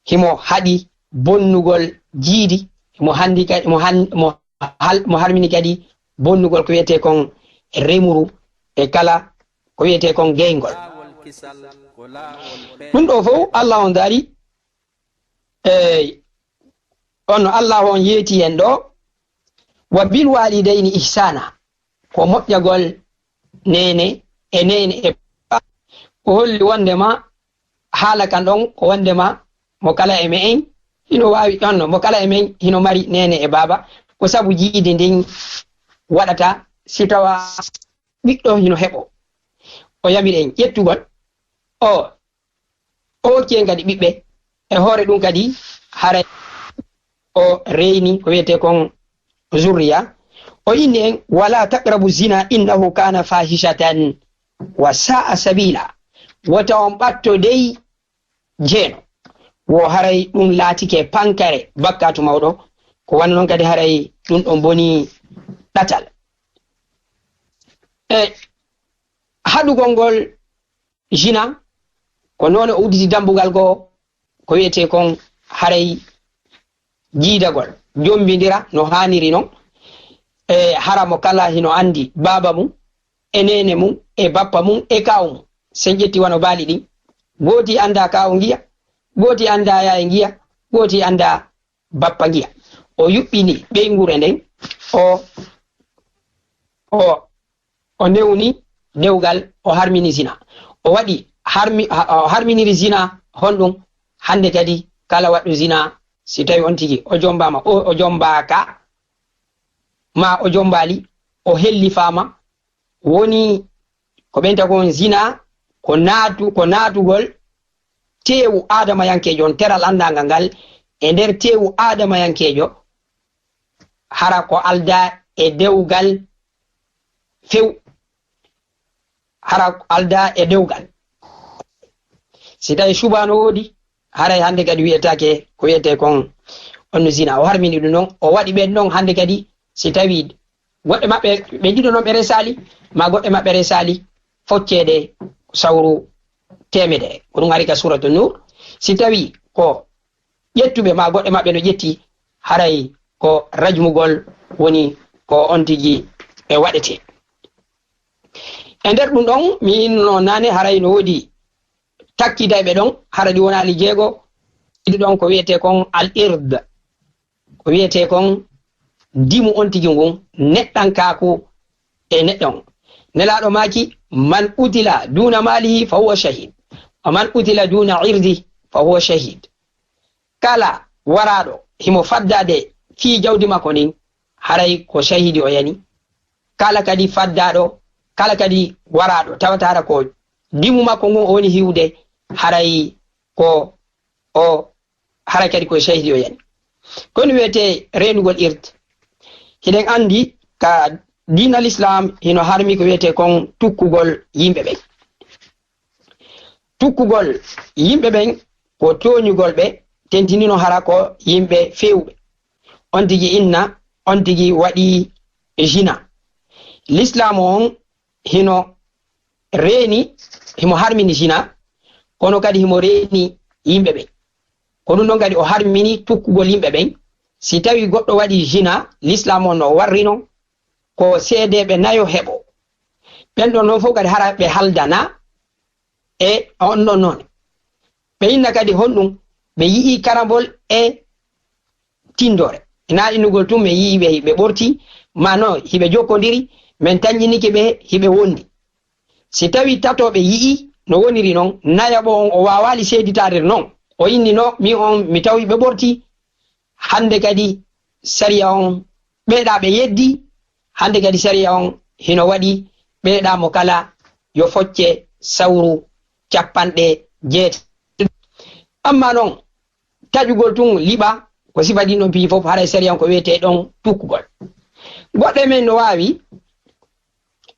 himo haɗi bonnugol jiidi, himo handi ka-, mo han-, mo hal-, mo harmini kadi bonnugol ko wiyetee kon remuru e kala ko wiyetee kon geyngol. Ɗum ɗoo fof Allaahu on daari, e on no Allaahu on yeeti en ɗoo, "Wa bil waalidayni ihsaana," ko moƴƴagol neene e neene e baaba. Ko holli wonndema haala kan ɗon ko wonndema mo kala e me'en hino waawi, on no mo kala e men hino mari neene e baaba. Ko sabu jiidi ndin waɗata si tawa ɓiɗɗo hino heɓo. O yamiri en ƴettugol o, o keen kadi ɓiɓɓe. E hoore ɗum kadi, haray o reyni ko wiyetee kon zurriya. O inni en, "Wala taqrabu zina innahu kana fahishatan wa sa'a sabila." Wota on ɓatto dey jeeno. Wo haray ɗum laatike pankare, bakkaatu mawɗo. Ko wano non kadi haray ɗum ɗon boni ɗatal. E haɗugol ngol zina, ko noone o udditi dambugal goo, ko wiyetee kon haray jiidagol, jombindira no haaniri non. E hara mo kala hino andi baaba mum, e neene mum, e bappa mum, e kaawu mum. Sen ƴetti wano baali ɗin, gooti anda kaawu ngiya, gooti anda yaaye ngiya, gooti anda bappa ngiya. O yuɓɓini ɓeynguure nden, o, o, o newni dewgal, o harmini zina. O waɗi harmi-, ha-, o harminiri zina honɗum? Hande kadi kala waɗɗo zina, si tawi on tigi o jombaama, o, o jombaaka, ma o jombaali, o hellifaama, woni ko ɓenta kon zina, ko naatu-, ko naatugol teewu aadamayankeejo on, teral anndangal ngal, e nder teewu aadamayankeejo, hara ko aldaa e dewgal few, hara ko aldaa e dewgal. Si tawi subaa no woodi, haray hande kadi wiyetaake ko wiyetee kon on no zina. O harmini ɗum non, o waɗi ɓen non hande kadi, si tawi goɗɗe maɓɓe, ɓe ɗiɗo non ɓe resaali, ma goɗɗe maɓɓe resaali, focceede sawru teemedere. Ko ɗum ari ka Suuratu Nuur. Si tawi ko ƴettuɓe ma goɗɗe maɓɓe no ƴetti, haray ko rajmugol woni ko on tigi e waɗetee. E nder ɗum ɗon, mi inno naane, haray no woodi takkidayɓe ɗon, hara ɗi wonaali jeego, ɗiɗi ɗon ko wiyetee kon al ird, ko wiyetee kon dimu on tigi ngun, neɗɗankaaku e neɗɗo on. Nelaaɗo maaki, "Man qutila duuna maalihi fa huwa shahid, wa man qutila duuna irdi fa huwa shahid." Kala waraaɗo himo faddaade fii jawdi makko ndin, haray ko shahidi o yani. Kala kadi faddaaɗo, kala kadi waraaɗo tawata hara ko dimu makko ngun o woni hiwde, haray ko o, haray kadi ko shahidi o yani. Ko ɗum wiyetee reenugol ird. Hiɗen anndi ka diina Lislaam hino harmi ko wiyetee kon tukkugol yimɓe ɓen. Tukkugol yimɓe ɓen ko tooñugol ɓe, tentinino hara ko yimɓe feewɓe. On tigi inna, on tigi waɗi zina. Lislaam on hino reeni, himo harmini zina, kono kadi himo reeni yimɓe ɓen. Ko ɗum ɗon kadi o harmini tukkugol yimɓe ɓen. Si tawi goɗɗo waɗi zina, Lislaam on no warri non ko seedeeɓe nayo heɓo. Ɓen ɗon non fof kadi hara ɓe haldana e on ɗon noon. Ɓe inna kadi honɗum? Ɓe yi'i karambol e tinndore. Hinaa innugol tun, min yi'i ɓe hiɓe ɓorti, ma no hiɓe jokkondiri, min tanƴinike ɓe hiɓe wondi. Si tawi tato ɓe yi'i no woniri non, nayaɓo on o waawaali seeditaade non. O inni no, min on mi tawi ɓe ɓorti, hannde kadi sariya on ɓeyɗa ɓe yeddi, hannde kadi sariya on hino waɗi ɓeyɗa mo kala yo focce sawru capanɗe jeetati. Amma non, taƴugol tun liɓa, ko sifa ɗin ɗon piiji fof, haray sariya on ko wiyetee ɗon tukkugol. Goɗɗo e men no waawi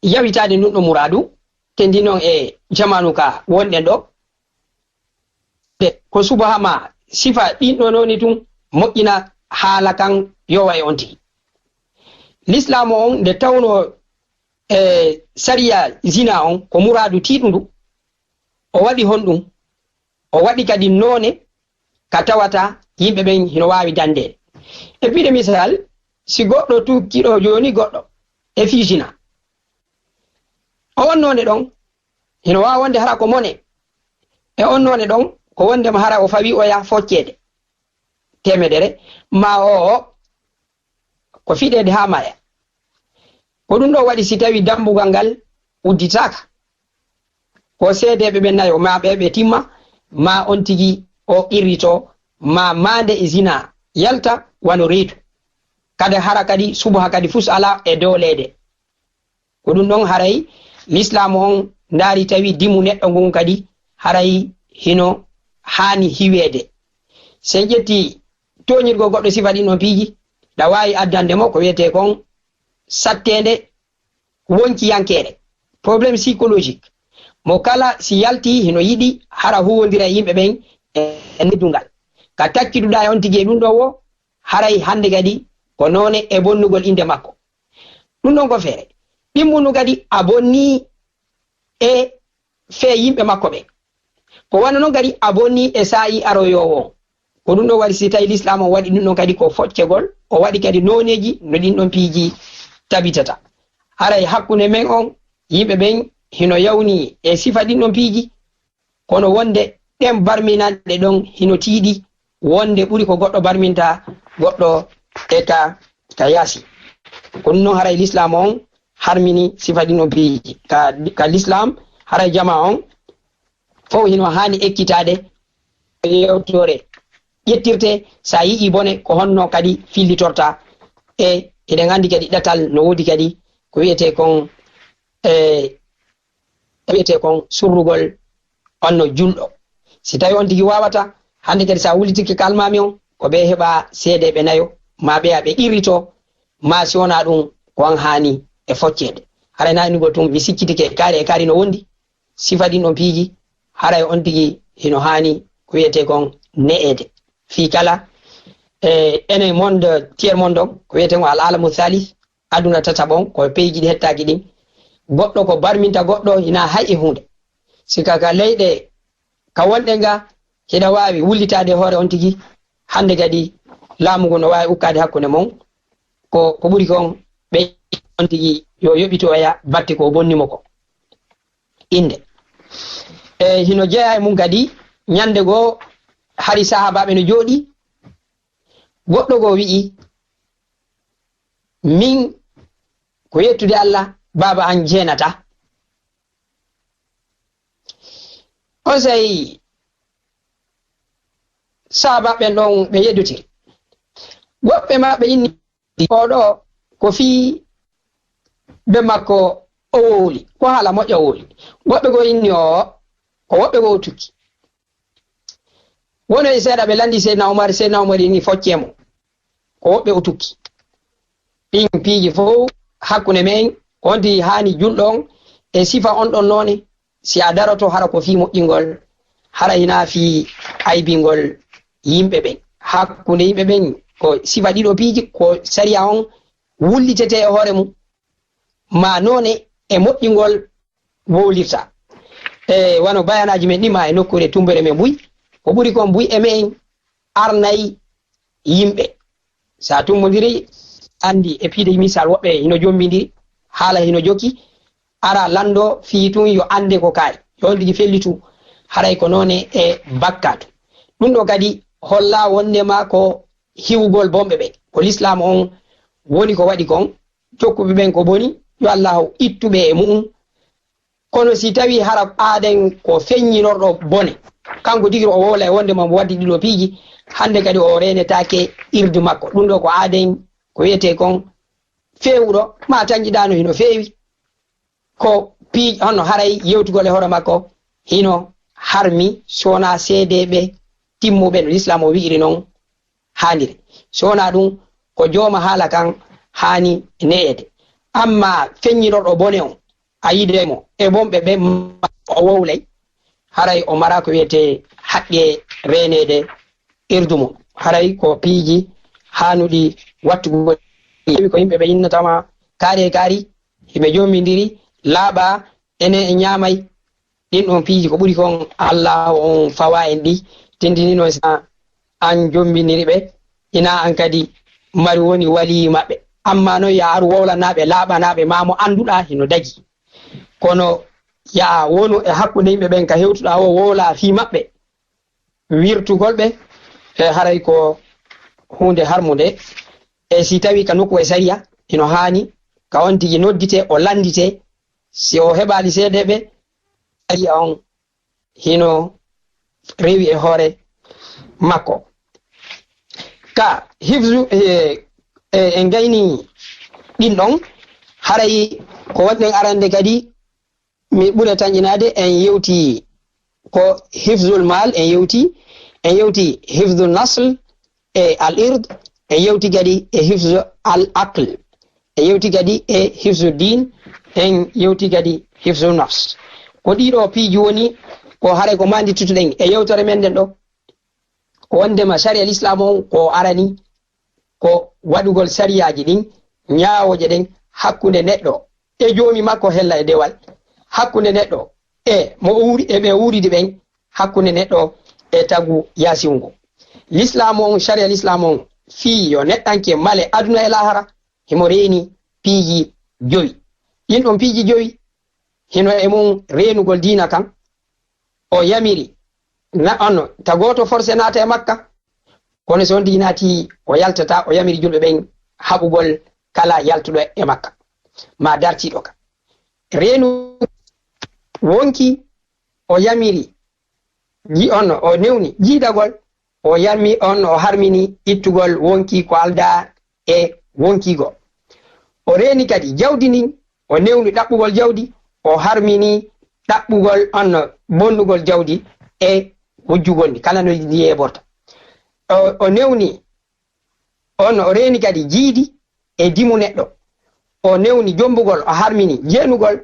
yawitaade ndun ɗon muraadu, tendi non e jamaanu ka wonɗen ɗo. Te ko subaha ma sifa ɗin ɗon woni tun moƴƴina haala kan yowa e on tigi. Lislaamu on, nde tawnoo e sariya zina on ko muraadu tiiɗundu, o waɗi honɗum? O waɗi kadi noone ka tawata yimɓe ɓen hino waawi danndeede. E piide misal, si goɗɗo tukkiɗo jooni goɗɗo e fii zina, o on noone ɗon, hino waawa wonde hara ko mone. E on noone ɗon, ko wondema hara o fawi oya focceede teemedere, maa o, o ko fiɗeede haa maya. Ko ɗum ɗo waɗi si tawi dambugal ngal udditaaka, ko seedeeɓe ɓe nayo, maa ɓe, ɓe timma, maa on tigi o qirrito, maa maande e zina yalta wano reedu. Kadi hara kadi subaha kadi fus alaa e dooleede. Ko ɗum ɗon haray Lislaamu on ndaari tawi dimu neɗɗo ngun kadi haray hino haani hiweede. Si en ƴetti tooñirgol goɗɗo sifa ɗin ɗon piiji, ɗa waawi addande mo ko wiyetee kon satteende wonkiyankeere, problème psychologique. Mo kala si yalti hino yiɗi hara huwondira e yimɓe ɓen e, e neddungal. Ka takkiduɗaa e on tigi e ɗum ɗon wo, haray hannde kadi ko noone e bonnugol innde makko. Ɗum ɗon ko feere. Ɗimmundu kadi a bonnii e fee yimɓe makko ɓen. Ko wano non kadi a bonnii e saa'i aroyoowo on. Ko ɗum ɗon waɗi si tawi Lislaam on waɗi ɗum ɗon kadi ko foccegol, o waɗi kadi nooneeji no ɗin ɗon piiji tabitata. Haray hakkunde men on, yimɓe ɓen hino yawni e sifa ɗin ɗon piiji, kono wonde ɗen barminanɗe ɗon hino tiiɗi, wonde ɓuri ko goɗɗo barminta goɗɗo e ka, ka yaasi. Ko ɗum non haray Lislaam on harmini sifa ɗin ɗon piiji. Ka, ka Lislaam haray jamaa on fow hino haani ekkitaade yewtore ƴettirte, sa yi'i bone ko honno kadi fillitorta. E eɗen anndi kadi ɗatal no woodi kadi ko wiyetee kon, e, ko wiyetee kon surrugol on no julɗo. Si tawi on tigi waawata, hannde kadi sa wullitike ka almaami on, ko ɓe heɓa seedeeɓe nayo, maa ɓe a ɓe qirrito, maa si wonaa ɗum ko an haani e focceede. Haray na innugol tun, mi sikkitike kaari e kaari no wondi, sifa ɗin ɗon piiji, haray on tigi hino haani ko wiyetee kon ne'eede. Fii kala, e, enen monde, tiers monde on, ko wiyetee kon al alamu thalith, aduna tataɓo on, ko peeji ɗi hettaaki ɗin. Goɗɗo ko barminta goɗɗo, hinaa hay e huunde. Sika ka leyɗe ka wonɗen ga, hiɗa waawi wullitaade hoore on tigi, hannde kadi laamu ngu no waawi ukkaade hakkunde mon. Ko, ko ɓuri kon, ɓe on tigi yo yoɓitoya batte ko bonni mo ko. Innde. E hino jeyaa e mum kadi, ñande goo hari sahaabaaɓe no jooɗii, goɗɗo goo wi'i, "Min ko yettude Allah, baaba an jeenata." Onsay sahaabaaɓe ɓen ɗon ɓe yeddotiri. Woɓɓe maɓɓe inni, "Oɗo ko fii be makko o wowli, ko haala moƴƴa o wowli." Woɓɓe goo inni, "O, ko woɓɓe goo o tukki." Wono e seeɗa ɓe lanndi Seydina Umar, Seydina Umar inni, "Foccee mo, ko woɓɓe o tukki." Ɗin piiji fow hakkunde men, ko honti haani julɗo on e sifa on ɗon noone, si a daroto hara ko fii moƴƴingol, hara hinaa fii aybingol yimɓe ɓen. Hakkunde yimɓe ɓen ko sifa ɗiɗo piiji, ko sariya on wullitetee e hoore mum, maa noone e moƴƴingol wowlirta. E wano bayanaaji men ɗi maa e nokkuure tumbere men buy, ko ɓuri kon buy e men arnay yimɓe. Sa tumbondiri, anndi e piide misal woɓɓe hino jombindiri, haala hino jokki, ara lanndo fii tun yo annde ko kaari, yo on tigi fellitu, haray ko noone e bakkaatu. Ɗum ɗo kadi holla wondema ko hiwugol bonɓe ɓe, ko Lislaam on woni ko waɗi kon, jokkuɓe ɓen ko boni, yo Allaahu ittu ɓe e mu'un. Kono si tawi hara aaden ko feññinorɗo bone, kanko tigi o wowlay wondema mo waddi ɗiɗo piiji, hannde kadi o reenetaake irdu makko. Ɗum ɗo ko aaden ko wiyetee kon feewuɗo, maa tañjiɗaano hino feewi. Ko piiji, hono haray yewtugol e hoore makko hino harmi, so wonaa seedeeɓe timmuɓe no Lislaam o wi'iri non haaniri. So wonaa ɗum, ko jooma haala kan haani ne'eede. Amma feññinorɗo bone on, a yiide mo e bonɓe ɓen, o wowlay, haray o maraa ko wiyetee haqqe reeneede irdu mum. Haray ko piiji haanuɗi wattugol. Heewi ko yimɓe ɓe innata ma kaari e kaari, hiɓe jommbindiri, laaɓa, ene e ñaamay. Ɗin ɗon piiji ko ɓuri kon Allaahu on fawa en ɗi, tindinino si an jommbindiri ɓe, ina an kadi mari woni walii maɓɓe. Amma non ya aru wowlanaaɓe, laaɓanaaɓe, ma mo annduɗaa hino dagi. Kono ya wonu e hakkunde yimɓe ɓen ka hewtuɗaa o wowla fii maɓɓe, wirtugol ɓe, e haray ko huunde harmunde. E si tawi ka nokku e sariya, hino haani ka on tigi noddite, o lanndite, si o heɓaali seedeeɓe, sariya on hino rewi e hoore makko. Ka hifzu, e, e, en gayni ɗin ɗon, haray ko wonɗen arande kadi, mi ɓura tanƴinaade, en yewti ko hifzul mal, en yewti, en yewti hifzul nasl e al ird, en yewti kadi e hifzu al aql, en yewti kadi e hifzu din, en yewti kadi hifzu nafs. Ko ɗiɗo piiji woni ko haray ko mandi tutuɗen e yewtere men nden ɗo, wondema sariya Lislaam on ko arani ko waɗugol sariyaaji ɗin, ñaawooje ɗen hakkunde neɗɗo e joomi makko hella e dewal, hakkunde neɗɗo e mo o wuuri, e ɓe o wuuridi ɓen, hakkunde neɗɗo e tagu yaasiwungo. Lislaam on, sariya Lislaam on, fii yo neɗɗanke male aduna e laahara, himo reeni piiji jowi. Ɗin ɗon piiji jowi, hino e mun reenugol diina kan. O yamiri, na, on, ta gooto forse naata e Makka. Kono si on tigi naati, o yaltata, o yamiri julɓe ɓen haɓugol kala yaltuɗo e Makka, ma dartiiɗo ka. Reenu wonki, o yamiri, ji-, on, o newni jiidagol, o yami, on, o harmini ittugol wonki ko aldaa e wonkiigo. O reeni kadi jawdi ndin, o newni ɗaɓɓugol jawdi, o harmini ɗaɓɓugol, on, bonnugol jawdi e wujjugol ndi, kala no ndi yeeborta. O, o newni, on, o reeni kadi jiidi e dimu neɗɗo. O newni jombugol, o harmini jeenugol,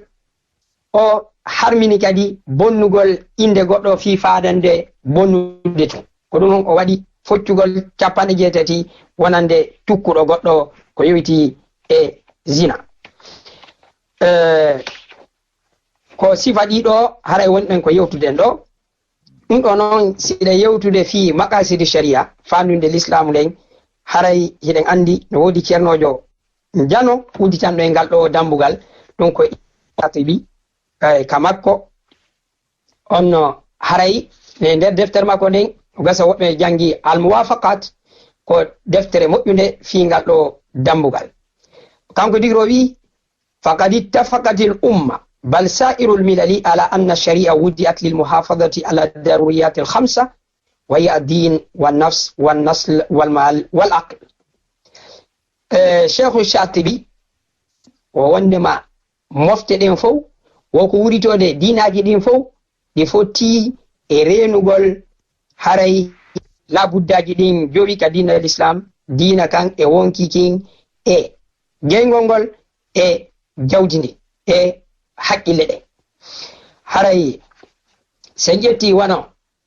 o harmini kadi bonnugol innde goɗɗo fii faadande bonnude tun. Ko ɗun on o waɗi foccugol cappanɗe jeetati wonande tukkuɗo goɗɗo ko yowitii e zina. Eh, ko sifa ɗiɗo haray wonɗen ko yewtuden ɗo. Ɗun ɗo non, si hiɗen yewtude fii maqasidi sharia, faandunde Lislaamu nden, haray hiɗen anndi no woodi ceernoojo njano udditanɗo en ngal ɗo dambugal, ɗun ko Shatibi, eh, ka makko. On no haray e nder deftere makko nden, o gasa woɓɓe janngi Al-Muwafaqat, ko deftere moƴƴunde fii ngal ɗo dambugal. Kanko tigi o wi'i, فقد اتفقت الأمة بل سائر الملل على أن الشريعة وضعت للمحافظة على الضروريات الخمسة، وهي الدين والنفس والنسل والمال والعقل. Eh, Sheikhu Shatibi, o wondema mofte ɗen fow, wo ko wuritode diinaaji ɗin fow, ɗi foti e reenugol haray labuddaaji ɗin jowi ka diina Lislaam, diina kan e wonki kin e geyngol ngol e jawdi ndi e haqqille ɗen. Haray si en ƴetti wano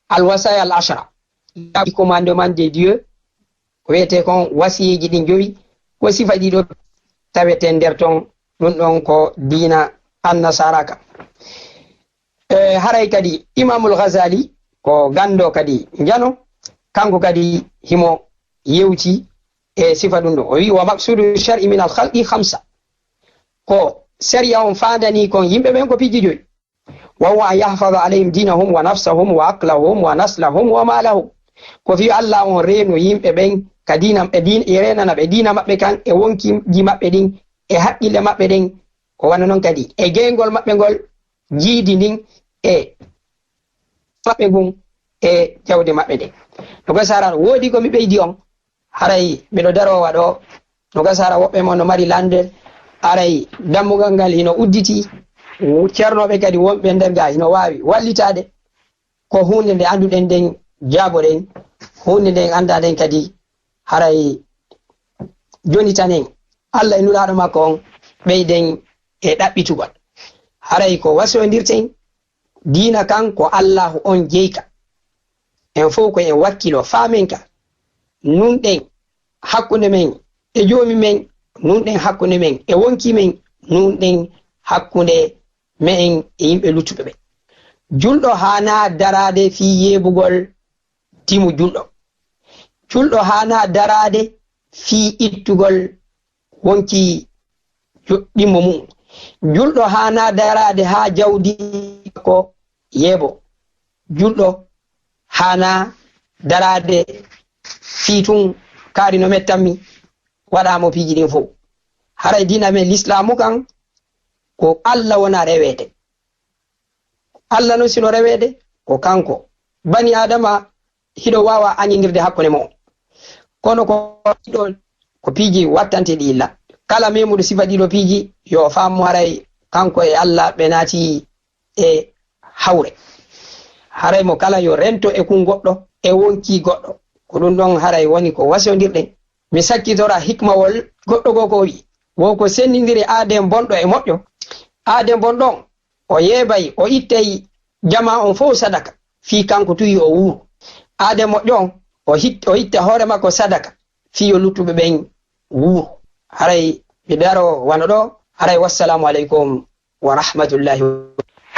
Al-Wasaya Al-Ashra, les commandements de Dieu, ko wiyetee kon wasiyeeji ɗin jowi, ko sifa ɗiɗo tawete nder ton, ɗun ɗon ko diina Annasaara ka. E, haray kadi Imaamul Ghazali, ko ganndo kadi njano, kanko kadi himo yewti e sifa ɗun ɗo. O wi'i, ومقصود الشرع من الخلق خمسة. Ko sariya on faandani kon yimɓe ɓen ko piiji joyi. وهو أن يحفظ عليهم دينهم ونفسهم وعقلهم ونسلهم ومالهم. Ko fii Alla on reeno yimɓe ɓen ka diina, e diin-, e reenana ɓe diina maɓɓe kan, e wonkiiji maɓɓe ɗin, e haqqille maɓɓe ɗen, ko wano non kadi e geyngol maɓɓe ngol, jiidi ndin, e maɓɓe ngun, e jawdi maɓɓe ndin. No gasa hara woodi ko mi ɓeydi on, haray miɗo daroowa ɗo, no gasa hara woɓɓe mon no mari lande, haray dammugal ngal hino udditi, ceernooɓe kadi wonɓe nder ga hino waawi wallitaade. Ko huunde nde annduɗen nden, jaaboɗen, huunde nden anndaa nden kadi, haray jonitanen Alla e Nulaaɗo makko on, ɓeyden e ɗaɓɓitugol. Haray ko wasiyondirten, diina kan ko Allaahu on jeyka. En fow ko en wakkilo, faamen ka. Nunɗen hakkunde men e Joomi men, nunɗen hakkunde men, e wonkii men, nunɗen hakkunde me'en e yimɓe luttuɓe ɓen. Julɗo haanaa daraade fii yeebugol dimo julɗo. Julɗo haanaa daraade fii ittugol wonkii jo-, dimo mu'un. Julɗo haanaa daraade haa jawdi ko yeebo. Julɗo haanaa daraade fii tun kaari no mettammi, waɗaa mo piiji ɗin fow. Haray diina men Lislaamu kan, ko Alla wona reweede. Alla non sino reweede, ko kanko. Bani Aadama, hiɗo waawa añindirde hakkunde mo. Kono ko ɗiɗo, ko piiji wattanteeɗi illa. Kala meemuɗo sifa ɗiɗo piiji, yo o faamu haray kanko e Alla ɓe naati e hawre. Haray mo kala yo rento e kun goɗɗo, e wonkii goɗɗo. Ko ɗun ɗon haray woni ko wasiyondirɗen. Mi sakkitora hikmawol goɗɗo goo ko o wi'i. Wo ko senndindiri aaden bonɗo e moƴƴo. Aaden bonɗo on, o yeebay, o ittay jamaa on fow sadaka, fii kanko tun yo o wuuru. Aaden moƴƴo on, o hit-, o itta hoore makko sadaka, fii yo luttuɓe ɓen wuuru. Haray mi daro wano ɗoo, haray wassalaamu aleykum wa rahmatullahi.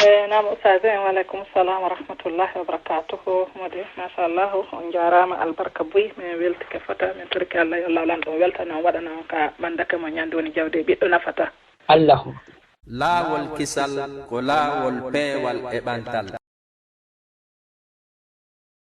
E, naam, Ustaaz en, wa aleykum salam wa rahmatullahi wa barakatuhu. Modi, machallahu, on njaaraama, albarka buy. Min weltike fota, min torike Allah yo Allah lan ɗum weltana on, waɗana on ka ɓandake mo ñande woni jawdi e ɓiɗɗo nafata. Allahumma. Laawol kisal ko laawol peewal e ɓantal.